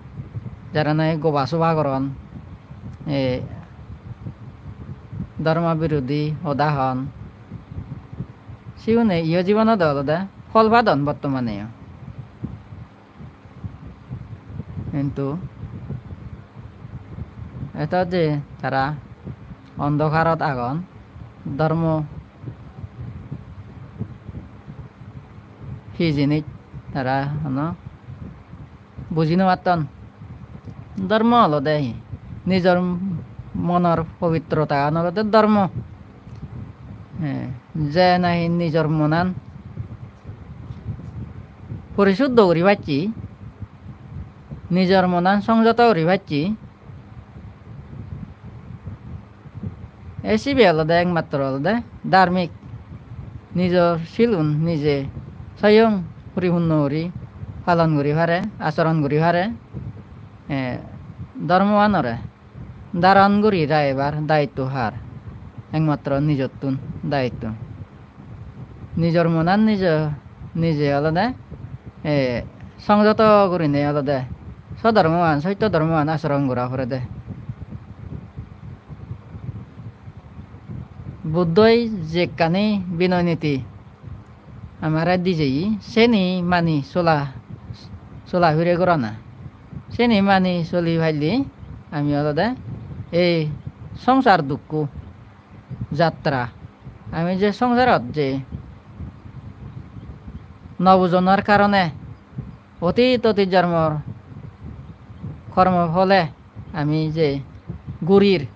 jara nahi goba soba goron, e, dhormo birodhi hoda hon, siune iyo jibonot olode phol padon bottomaneyo. Hintu eto je tara ondhokarot agon, dhormo hi jinis tara hono buji no patton. Dhormo olode hi? Nijor monor pobitrotagan olode dhormo. Eh, je nahi nijor monan porisuddho guri pacche, nijor monan songjoto guri pacche, ei sibe olode ekmatro olode dharmik. Nijor silun nije soyong puripunno guri palon guri pare, achoron guri pare, eh, dhormoanore dharon guri ragebar daitto har, ekmatro nijottun daitto. Nijor monan nijo, nije olode, eh, songjoto gurinei olode sodhormoan, sotto dhormoan achoron gora porede. Buddhoi jekkani binoy niti amare dijeye, seni mani sola, sola pire gorana. Seni mani soli paile ami olode ei songsar dukko jatra. Ami je songsarot je no bujonor karone otit otit jormor kormo phole ami je gurir,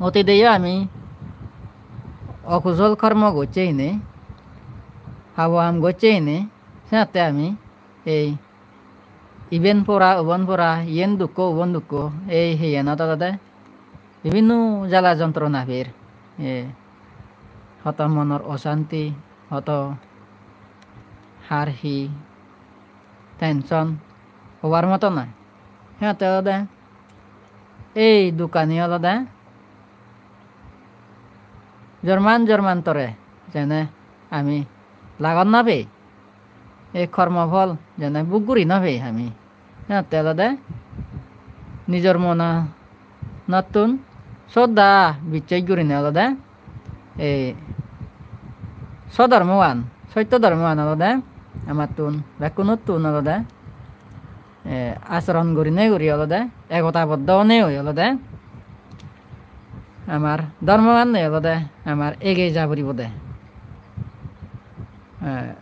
otideyo ami okusol kormo gocche hine, pabo ham gocche hine, senotte ami ei iben pora, ubon pora, iyen dukko, ubon dukko, ei heyenot olode bibinno jala jontrona per. E, hoto monor osanti, hoto har hi tension hobar moto noi. Senotte olode ei dukkani olode jorman jormantore jene ami lagot no pei, ei kormo phol jene bhog guri no pei ami. Senotte olode nijor monottun sodda bichchej gurinei olode ei sodhormoan, sotto dhormoan olode amattun bekkunottun olode, eh, achoron gurinei guri olode egotaboddho onei olode amar dhormogan loi olode amar egei ja puribode. Eh,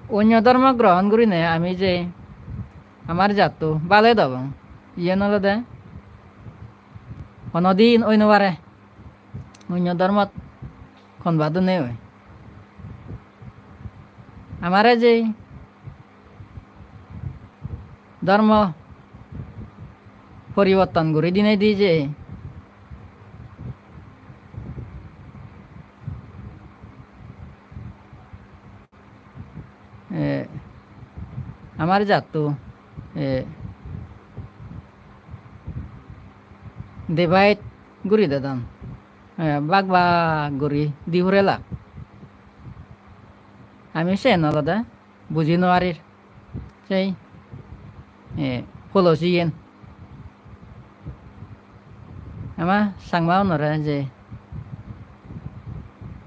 onyo dhormo grohon gurinei ami je amar jatto bale dobong, iyen olode honodin oi no pare. Onyo dhormot convert onei oi. Amare je dhormo poriborton guri dinei di je, eh, amar jatto, eh, divide guri dedon, eh, bhag bhag guri di hurelak. Ami siyen olode buji nw parir. Sei, eh, policy-yen. Ama Changma unore je,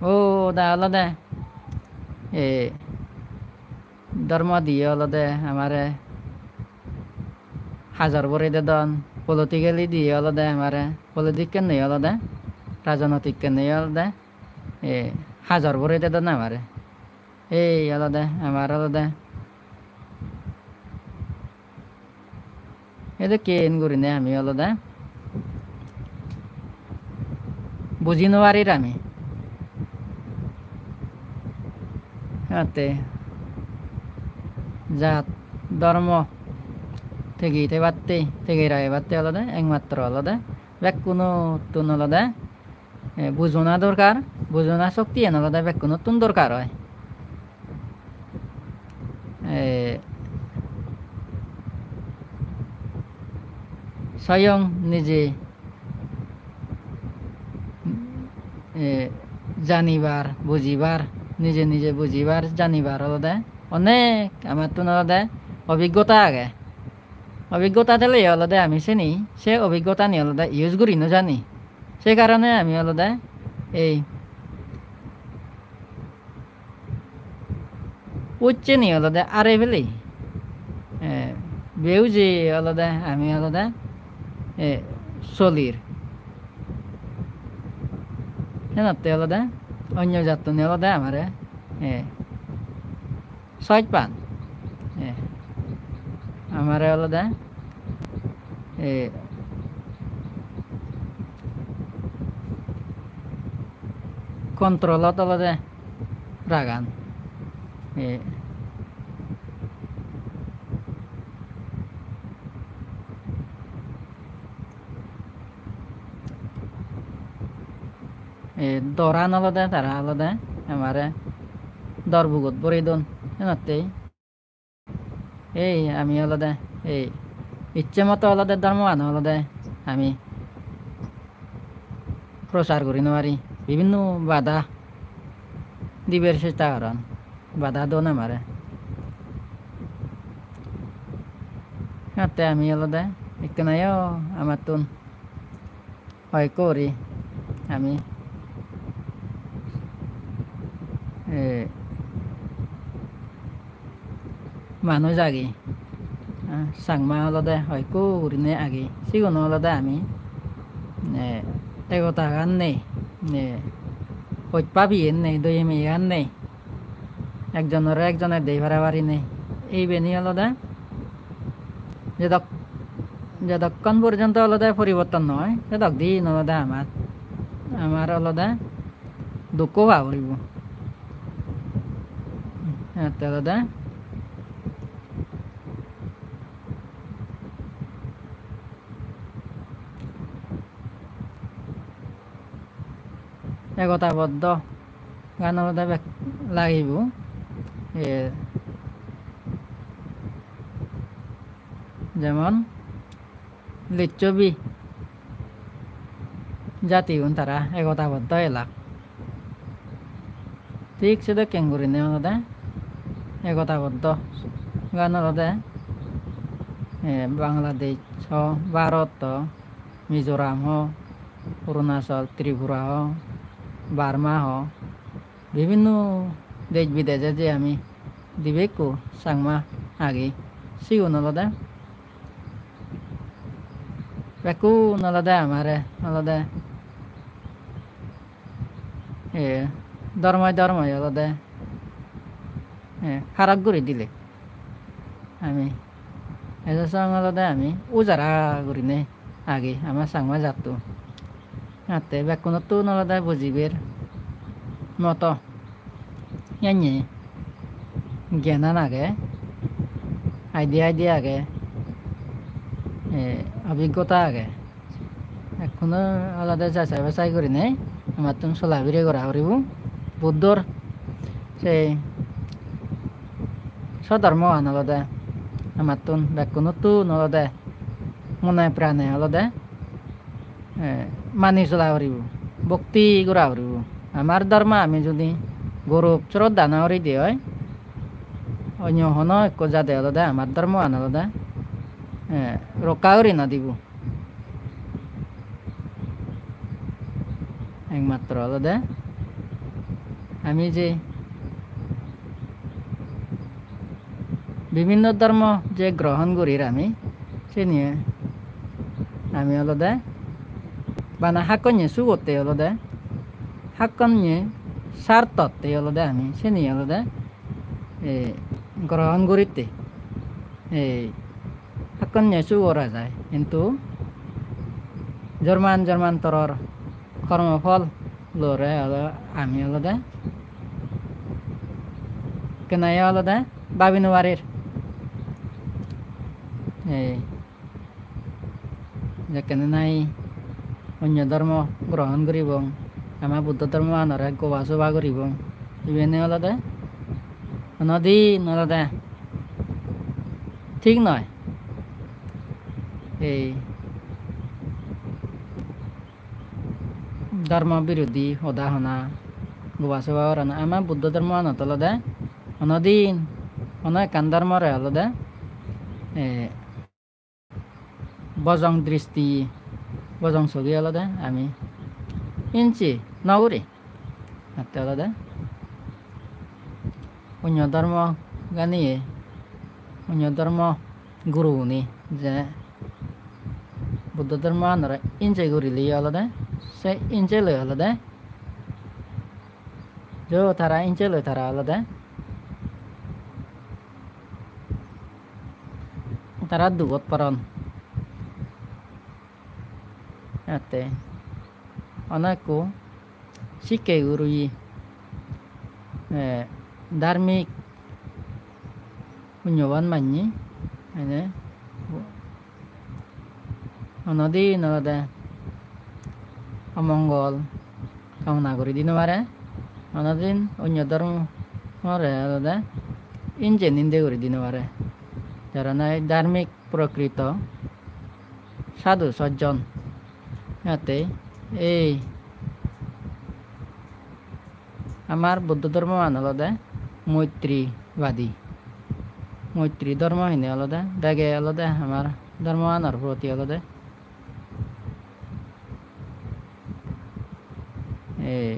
o da olode, eh, dhormo diye olode amare hajor bore dedon, politically diye olode amare, political-ly olode, rajonotical-ly olode, eh, hajor bore dedon amare. Ei olode, amar olode edokken gurinei ami olode buji nw parir ami. Atte jat dhormo tegi thebatte, tegi ragebatte olode ekmatro olode bekkunottun olode, eh, bujona dorkar, bujona shoktiyan olode bekkunottun dorkar oi. Eh, soyong nije, eh, janibar, bujibar, nije nije bujibar, janibar olode onek amattun olode obiggota age. Obiggota thele olode ami seni, se obiggotani olode use guri nw jani. Se karone ami olode ei uccheni olode are pele, eh, beuje olode ami olode, eh, solir. Senotte olode onyo jattune olode amare, eh, soj pan. Eh, amare olode, eh, control-ot olode ragan. Eh, eh, doran olode tara olode amare dor bugot borey don. Senottei ei ami olode ei icche moto olode dhormoan olode ami prochar guri nw pari, bibhinno bada dibar chesta goron, bada don amare. Atte ami olode ekkenayo amattun hoyekko guri ami, eh, manuj agi, ah, Changma olode hoyekko gurinei agi, sigun olode ami, eh, egotagan nei, eh, hojpabiyen nei, doye meyegan nei. Ekjonore ekjone dei para pari nei. Ibeni olode jedok-, jedokkon porjonto olode poriborton noi, sedok din olode amar, amar olode dukko pa puribo. Ette olode egotaboddo gan olode bek lagibo. E, jemon Licchobi jatigun tara egotaboddo elak. Thik sedokken gurinei olode egotaboddo gan olode, eh, Bangladesh ho, Bharot ho, Mizoram ho, Arunachal, Tripura ho, Burma ho, bibhinno dej bideje je ami dibe ekko Changma agi, sigun olode bekkun olode amare olode e, dhormoi dhormoi olode, e, parok guri dile. Ami ejo song olode ami ujara gurinei agi ama Changma jatto. Atte bekkunottun olode bujiber moto. Yanye gyanan age, idea idea age, e, obiggota age. Ekkuno olode jachai bachai gurinei amattun solabire gora puribo. Buddhor se sodhormogan olode amattun bekkunottun olode mone prane olode, eh, mani sola puribo, bhokti gora puribo. Amar dhormo ami judi gourob sroddha no guri de oi, onyo hono ekko jade olode amar dhormogan olode, eh, rokka guri no dibo. Ekmatro olode ami je bibinno dhormo je grohon gurir ami, seniye ami olode bana hakkonye sugotte olode, hakkonye sartotte olode ami seniye olode, eh, grohon guritte. Ei hakkonye sugor ejai, hintu jorman jormantoror kormo phol lore olo-, ami olode ekkenayo olode babi no parir. Ei jekkene nahi onyo dhormo grohon guribong, ama Buddho dhormoanore goba soba guribong, ibeni olode honodin olode thik noi. Ei dhormo birodhi hoda hona, goba soba gorana, ama Buddho dhormoanot olode honodin hono ekkan dhormore olode, eh, bojong dristi, bojong sogi olode ami inchi no guri. Atte olode onyo dhormo ganiye, onyo dhormo gurugune je Buddho dhormoanore inche gurile olode, se inche loi olode jo tara inche loi tara olode tara dugot poron. Atte onekko sikke guri, eh, dharmik punyoban manye, ene, honodin olode omongol kamona guri di no pare, honodin onyo dhormore olode inje ninde guri di no pare. Jara nahi dharmik prokrito sadhu sojjon. Atte ei amar Buddho dhormoan olode moitribadi. Moitri dhormo hine olode, bege olode amar dhormoanor proti olode, eh,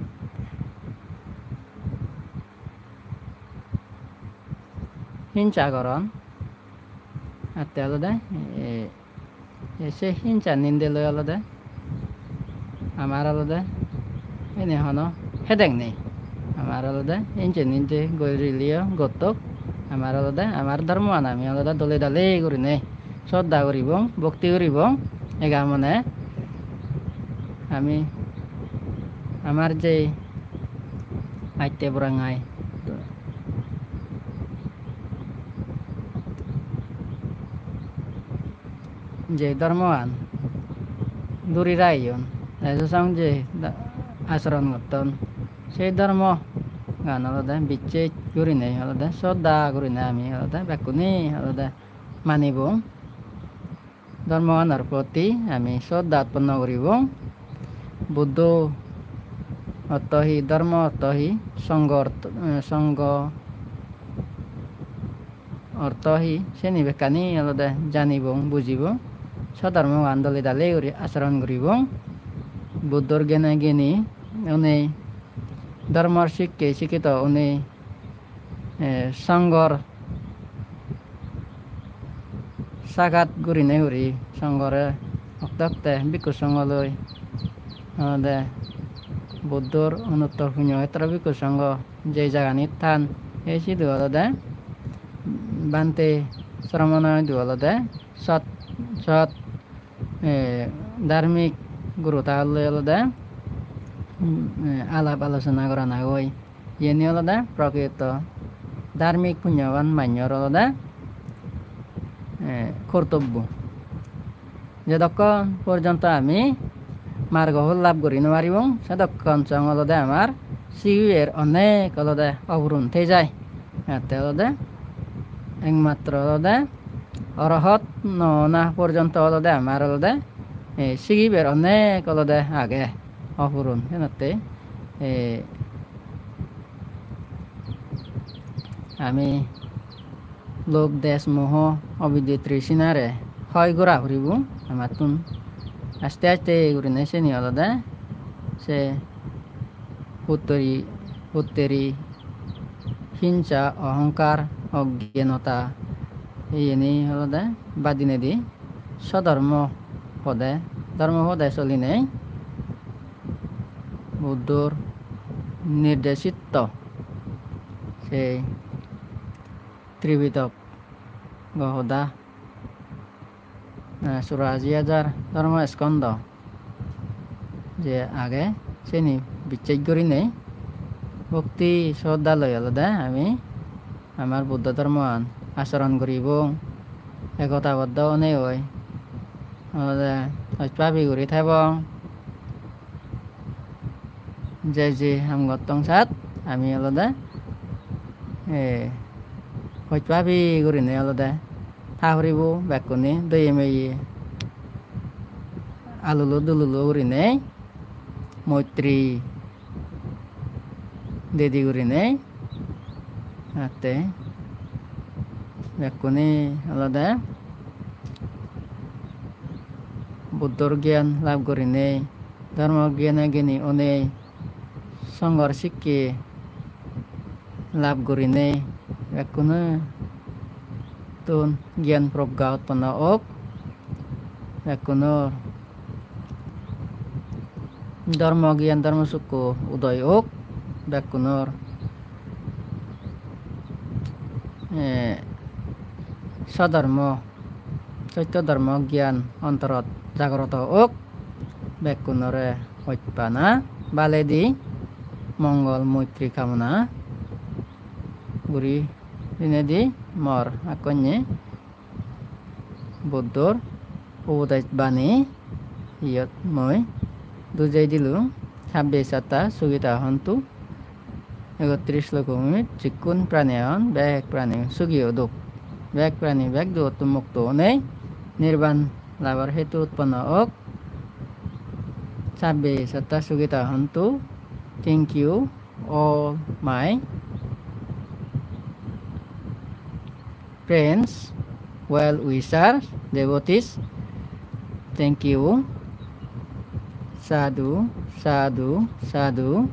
hinsa goron. Atte olode, eh, Te se hinsa ninde loi olode amar olode ene hono hedek nei. Amar olode inje ninde gorileyo gottok. Amar olode amar dhormoan ami olode dole dale gurinei sodda guribong, bhokti guribong, ega mone ami amar je atte burangai je dhormoan duri rageyon, ejo song je da-, achoron gotton, sei dhormogan olode bicches gurinei olode sodda gurinei ami olode bekkune olode manibong. Dhormoganor proti ami sodda utponno guribong. Buddho orto hi, dhormo orto hi, songho orto, eh, songho orto hi, seni bekkani olode janibong, bujibong. Sodhormogan dole dale guri acharon guribong. Buddhor gene gini onei, dhormor sikke sikkito onei, eh, songhor sagat gurinei guri songhore okte okte bhikkhu songho loi olode Buddhor Anuttor Punyo Khettro Bhikkhu Sangho je jaganit than, ei sidu olode Bhante Sramana idu olode sot, sot, eh, dharmik guru ta loi olode, mm, eh, alap alochona gorana goi. Iyeni olode prokrito dharmik punyoban manyor olode, eh, kortobbo. Jedokkon porjonto ami margo phol lab guri no paribong, sedokkon song olode amar sigiber onek olode opurun thei jai. Ette olode ekmatro olode orohot no ona porjonto olode amar olode, eh, sigiber onek olode age opurun. Senotte, eh, ami lobh, dwesh, moho, obidi, trishnare hoi gora puribo amattun. Aste aste gurinei seni olode se putteri, putteri, hingsa, ohongkar, ogyanota, iyeni olode bad dinedi sodhormo pode, dhormo pode solinei Buddhor nirdeshitto sei Tripitok go hoda, eh, churashi hajar dhormo skondo je age, seni bicchej gurinei bhokti sroddha loi olode ami amar Buddho dhormoan acharon guribong, ekota boddo onei oi olode hojpabi guri thebong. Je je ham gottong sat ami olode, eh, hojpabi gurinei olode tha puribo bekkune doye meye, alulo dululo gurinei, moitri dedi gurinei, atte bekkune olode Buddhor gyan lab gurinei, dhormo gyane gyani onei, songhor sikke lab gurinei, bekkunottun gyan progga utponno ok, bekkunor dhormo gyan, dhormo sukku udoy ok, bekkunor, eh, sodhormo, sotto dhormo gyan ontorot jagroto ok, bekkunore hojpana baledi mongol moitri kamona guri dinedi mor akkonye Buddhor upodes bani iyot mui dujei dilung, "Sabbe satta sukhita hontu." Ekotris lokobhumit jikkun prani agon, bek prani sugi odok. Bek prani bek dugottun mukto onei nirban labor hetu utponno ok. "Sabbe satta sukhita hontu." Thank you all my friends, well wishers, devotees. Thank you. Sadhu, sadhu, sadhu.